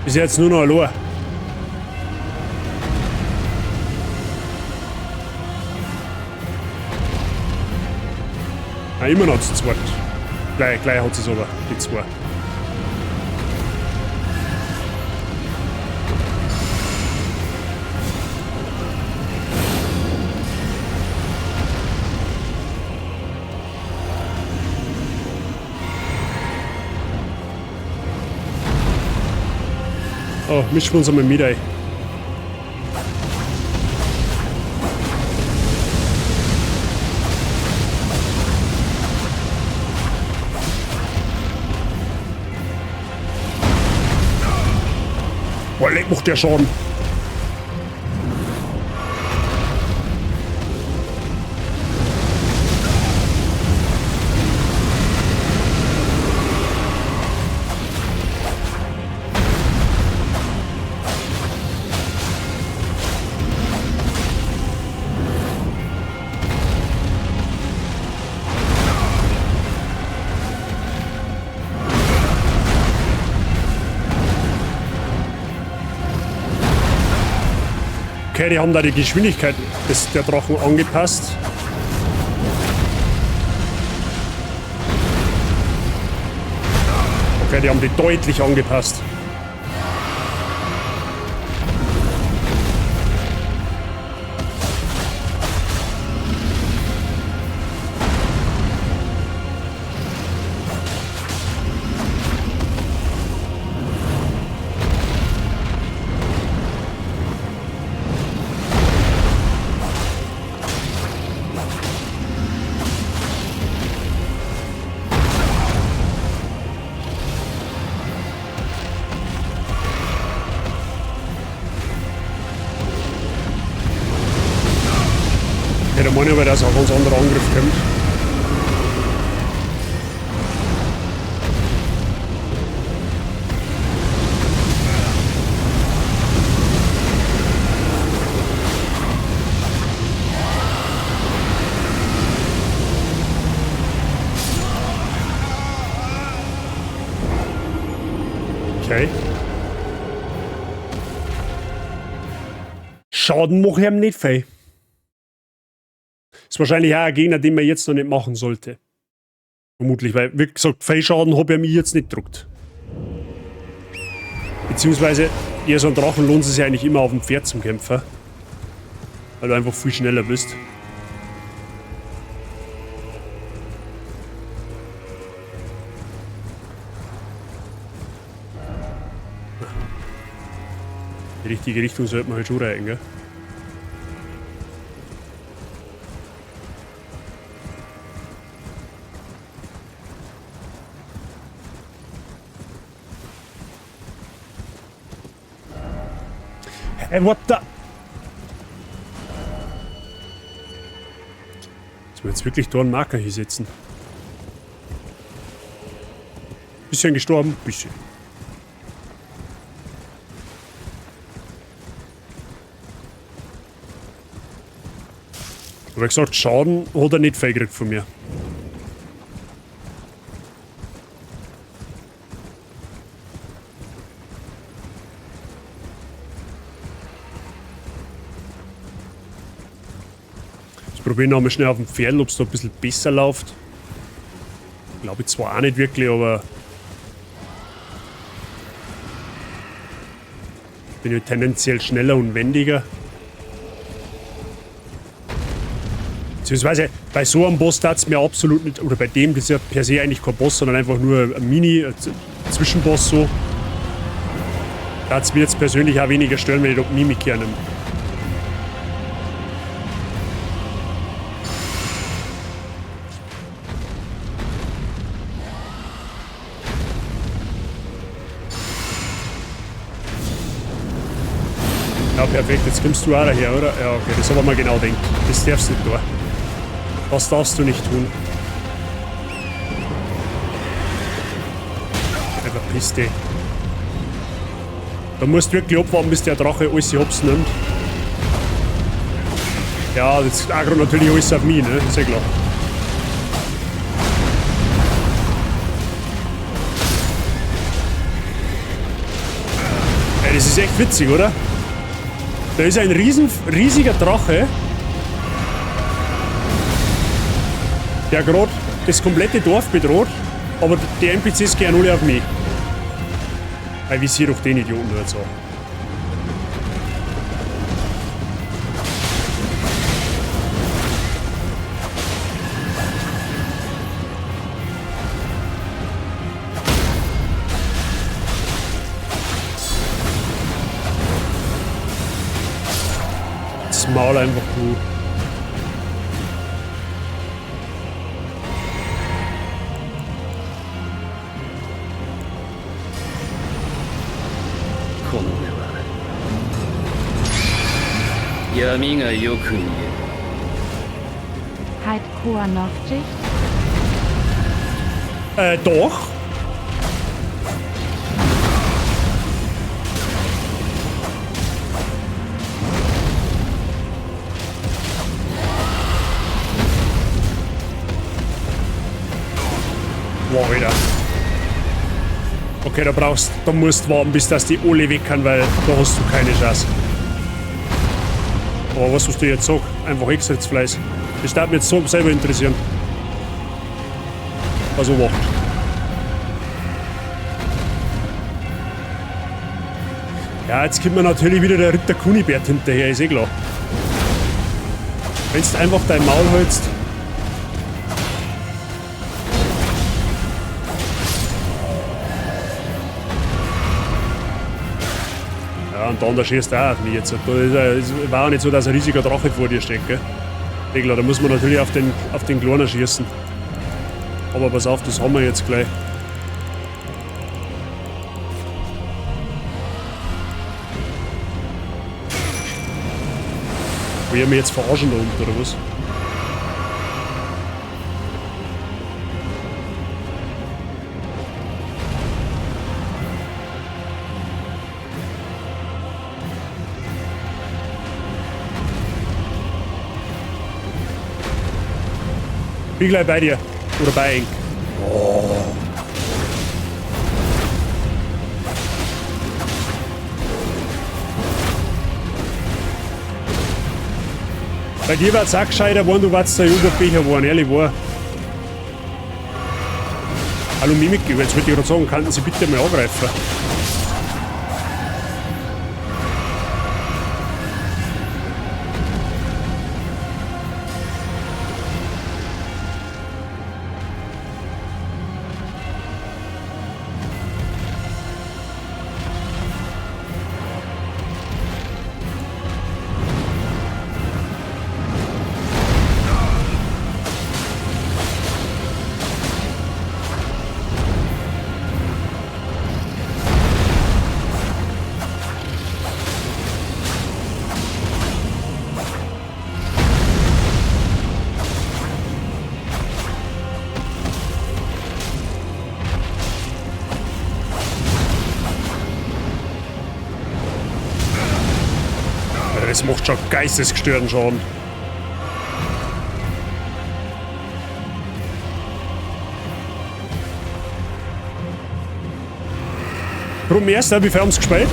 Ist jetzt nur noch allein. Ah, immer noch zu zweit. Gleich hat es aber, die zwei. Oh, mischen wir uns einmal mit ein. Boah, leck macht der Schaden. Okay, die haben da die Geschwindigkeit der Drachen angepasst. Okay, die haben die deutlich angepasst. meine ich aber, dass auch ein ganz anderer Angriff kommt. Okay. Schaden mache ich ihm nicht viel. Ist wahrscheinlich auch ein Gegner, den man jetzt noch nicht machen sollte. Vermutlich, weil, wie gesagt, viel Schaden habe ich mir jetzt nicht gedruckt. Beziehungsweise, eher so ein Drachen lohnt es sich eigentlich immer auf dem Pferd zum Kämpfen. Weil du einfach viel schneller bist. Die richtige Richtung sollte man halt schon reiten, gell? Hey, what the? Sollen wir jetzt wirklich da einen Marker hier setzen? Bisschen gestorben? Bisschen. Aber gesagt, Schaden hat er nicht viel gekriegt von mir. Ich probiere noch mal schnell auf dem Pferd, ob es da ein bisschen besser läuft. Glaube ich zwar auch nicht wirklich, aber bin ich tendenziell schneller und wendiger. Beziehungsweise bei so einem Boss darf es mir absolut nicht, oder bei dem, das ist ja per se eigentlich kein Boss, sondern einfach nur ein Mini-Zwischenboss so. Da hat's mir jetzt persönlich auch weniger stören, wenn ich da Mimikry nehme. Ja, perfekt, jetzt kommst du auch daher, oder? Ja, okay, das habe ich mir genau gedacht. Das darfst du nicht tun. Das darfst du nicht tun. Verpiss dich. Da musst du wirklich abwarten, bis der Drache alles hops nimmt. Ja, das aggro natürlich alles auf mich, ne? Ist ja klar. Ey, das ist echt witzig, oder? Da ist ein riesiger Drache, der gerade das komplette Dorf bedroht, aber die NPCs gehen alle auf mich. Ey, wie sie doch den Idioten nur jetzt an. Das Maul einfach, du. Heit Koanowczyk? Doch. Boah, Alter. Okay, da musst du warten, bis das die alle weg kann, weil da hast du keine Chance. Aber was du jetzt sagst, einfach Extratsfleiß. Das darf mich jetzt so selber interessieren. Also wacht. Ja, jetzt kommt mir natürlich wieder der Ritter Kunibert hinterher, ist eh klar. Wenn du einfach dein Maul hältst. Ja, und dann da schießt er auch auf mich jetzt. Da ist er, es war auch nicht so, dass ein riesiger Drache vor dir steht, gell? Eh klar, da muss man natürlich auf den Kleinen schießen. Aber pass auf, das haben wir jetzt gleich. Will ich mich jetzt verarschen da unten, oder was? Bin gleich bei dir. Oder bei Enk. Oh. Bei dir war's auch gescheiter geworden, du warst der Joghurtbecher geworden, ehrlich wahr. Hallo Mimik, jetzt wollte ich gerade sagen, könnten Sie bitte mal angreifen? Das macht schon geistesgestörten Schaden. Gruppenerster, wie viel haben sie gespielt?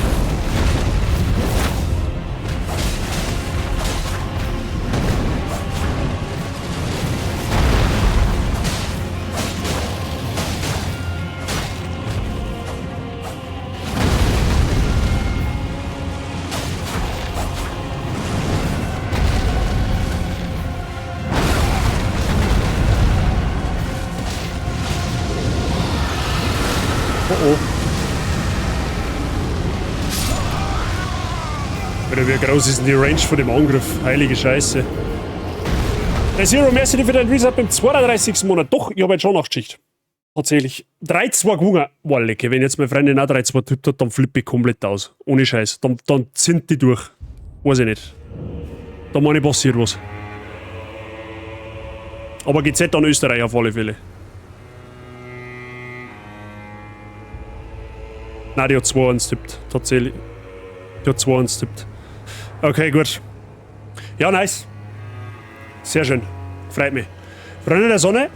Oh oh. Alter, wie groß ist denn die Range von dem Angriff? Heilige Scheiße. Der Zero, merci für deinen Resub im 32. Monat. Doch, ich habe jetzt schon Nachtschicht. Tatsächlich. 3-2 gewonnen. Boah, lecke. Wenn jetzt meine Freundin auch 3-2 tippt hat, dann flippe ich komplett aus. Ohne Scheiß. Dann sind die durch. Weiß ich nicht. Da meine ich, passiert was. Aber GZ an Österreich auf alle Fälle. Nein, die hat 2-1 tippt. Tatsächlich. Die hat 2-1 tippt. Okay, gut. Ja, nice. Sehr schön. Freut mich. Freunde der Sonne,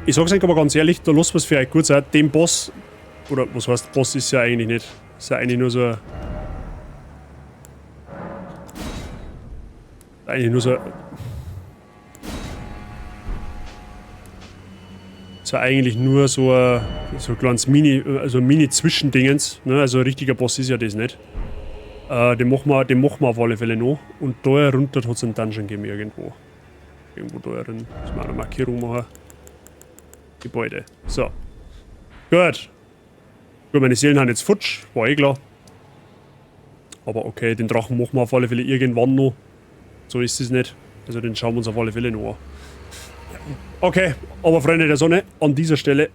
ich sag's euch aber ganz ehrlich, da lasst was für euch gut sein. Den Boss, oder was heißt Boss ist ja eigentlich nicht. Ist ja eigentlich nur so ein. Eigentlich nur so ein. Ist ja eigentlich nur so ein, so ein kleines Mini, also ein Mini-Zwischendingens. Ne? Also ein richtiger Boss ist ja das nicht. Den machen wir auf alle Fälle noch. Und da runter hat's einen Dungeon gegeben irgendwo. Irgendwo da drin. Muss man eine Markierung machen. Gebäude. So. Gut. Gut, meine Seelen haben jetzt futsch. War eh klar. Aber okay, den Drachen machen wir auf alle Fälle irgendwann noch. So ist es nicht. Also den schauen wir uns auf alle Fälle noch an. Okay, aber Freunde der Sonne, an dieser Stelle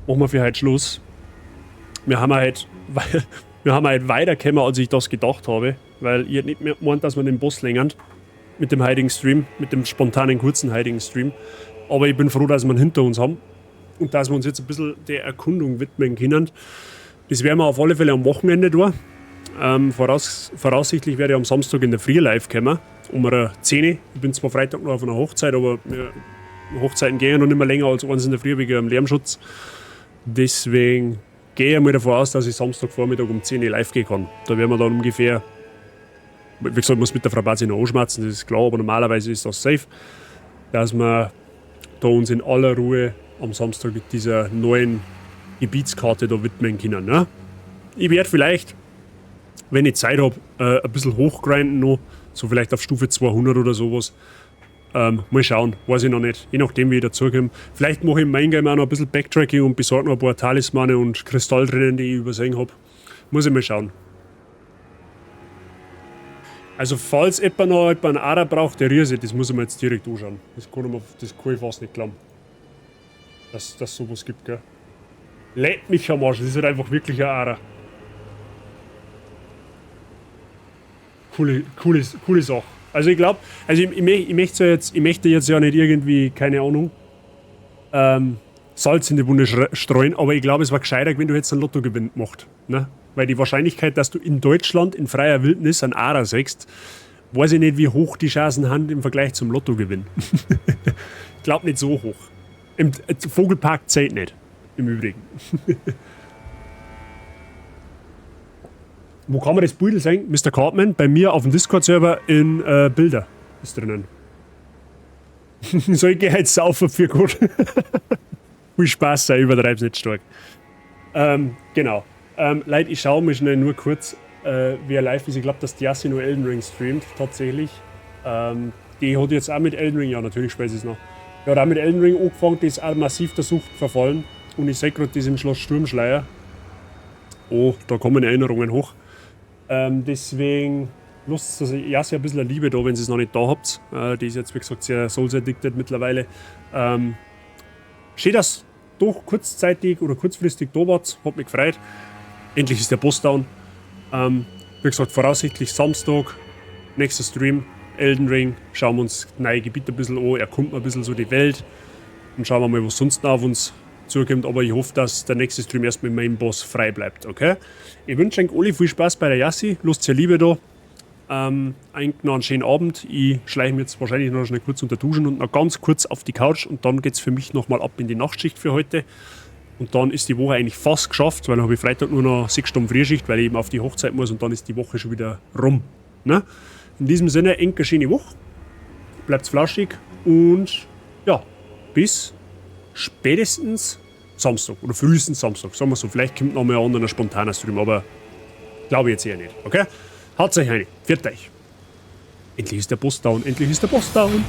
machen wir für heute Schluss. Wir haben heute, weil, wir haben heute weitergekommen, als ich das gedacht habe, weil ich hätte nicht mehr gemeint, dass wir den Boss längern mit dem heutigen Stream, mit dem spontanen kurzen heutigen Stream. Aber ich bin froh, dass wir ihn hinter uns haben und dass wir uns jetzt ein bisschen der Erkundung widmen können. Das werden wir auf alle Fälle am Wochenende tun. Voraussichtlich werde ich am Samstag in der Früh live kommen, um eine 10 Uhr. Ich bin zwar Freitag noch auf einer Hochzeit, aber wir, Hochzeiten gehen ja noch nicht mehr länger als eins in der Früh wegen dem Lärmschutz. Deswegen gehe ich mal davon aus, dass ich Samstagvormittag um 10 Uhr live gehen kann. Da werden wir dann ungefähr, wie gesagt, ich muss mit der Frau Bazi noch anschmerzen, das ist klar, aber normalerweise ist das safe, dass wir da uns in aller Ruhe am Samstag mit dieser neuen Gebietskarte da widmen können. Ne? Ich werde vielleicht, wenn ich Zeit hab, ein bisschen hochgrinden noch, so vielleicht auf Stufe 200 oder sowas. Mal schauen, weiß ich noch nicht, je nachdem wie ich dazukomme. Vielleicht mache ich im Main Game auch noch ein bisschen Backtracking und besorge noch ein paar Talismane und Kristalltränen, die ich übersehen hab. Muss ich mal schauen. Also falls jemand noch einen Ara braucht, der Riese, das muss ich mir jetzt direkt anschauen. Das kann ich fast nicht glauben. Dass es sowas gibt, gell? Leck mich am Arsch, das ist halt einfach wirklich ein Ara. Coole Sache. Also ich glaub, also ich, ich, ich möchte jetzt, ich möchte jetzt ja nicht irgendwie, keine Ahnung, Salz in die Wunde streuen, aber ich glaube, es war gescheiter, wenn du jetzt einen Lottogewinn gemacht, ne? Weil die Wahrscheinlichkeit, dass du in Deutschland in freier Wildnis einen Ara siehst, Weiß ich nicht, wie hoch die Chancen sind im Vergleich zum Lottogewinn. Ich glaube nicht so hoch. Im Vogelpark zählt nicht. Im Übrigen. Wo kann man das Beutel sehen? Mr. Cartman, bei mir auf dem Discord-Server in Bilder ist drinnen. Soll ich jetzt saufen für gut? Viel Spaß sei, übertreib's nicht stark. Genau. Leute, ich schaue mich schnell nur kurz, wer live ist. Ich glaube, dass die Yassi nur Elden Ring streamt, tatsächlich. Die hat jetzt auch mit Elden Ring, ja, natürlich spielt sie es noch. Die hat auch mit Elden Ring angefangen, die ist auch massiv der Sucht verfallen. Und ich sehe gerade, die ist im Schloss Sturmschleier. Oh, da kommen Erinnerungen hoch. Deswegen lasst also Yassi ein bisschen Liebe da, wenn ihr es noch nicht da habt. Die ist jetzt, wie gesagt, sehr Souls-addicted mittlerweile. Schön, dass doch kurzzeitig oder kurzfristig da wart. Hat mich gefreut. Endlich ist der Boss down. Wie gesagt, voraussichtlich Samstag, nächster Stream, Elden Ring. Schauen wir uns das neue Gebiet ein bisschen an, erkunden ein bisschen so die Welt und schauen wir mal, was sonst noch auf uns zukommt. Aber ich hoffe, dass der nächste Stream erst mit meinem Boss frei bleibt, okay? Ich wünsche euch alle viel Spaß bei der Yassi. Lasst ja Liebe da. Eigentlich noch einen schönen Abend. Ich schleiche mich jetzt wahrscheinlich noch schnell kurz unter Duschen und noch ganz kurz auf die Couch und dann geht's für mich nochmal ab in die Nachtschicht für heute. Und dann ist die Woche eigentlich fast geschafft, weil dann habe ich Freitag nur noch 6 Stunden Frühschicht, weil ich eben auf die Hochzeit muss und dann ist die Woche schon wieder rum. Ne? In diesem Sinne, enke schöne Woche. Bleibt flauschig und ja, bis spätestens Samstag oder frühestens Samstag. Sagen wir so, vielleicht kommt noch mal ein anderer spontaner Stream, aber glaube ich jetzt eher nicht. Okay? Haut euch rein. Pfiat euch. Endlich ist der Boss down, endlich ist der Boss down.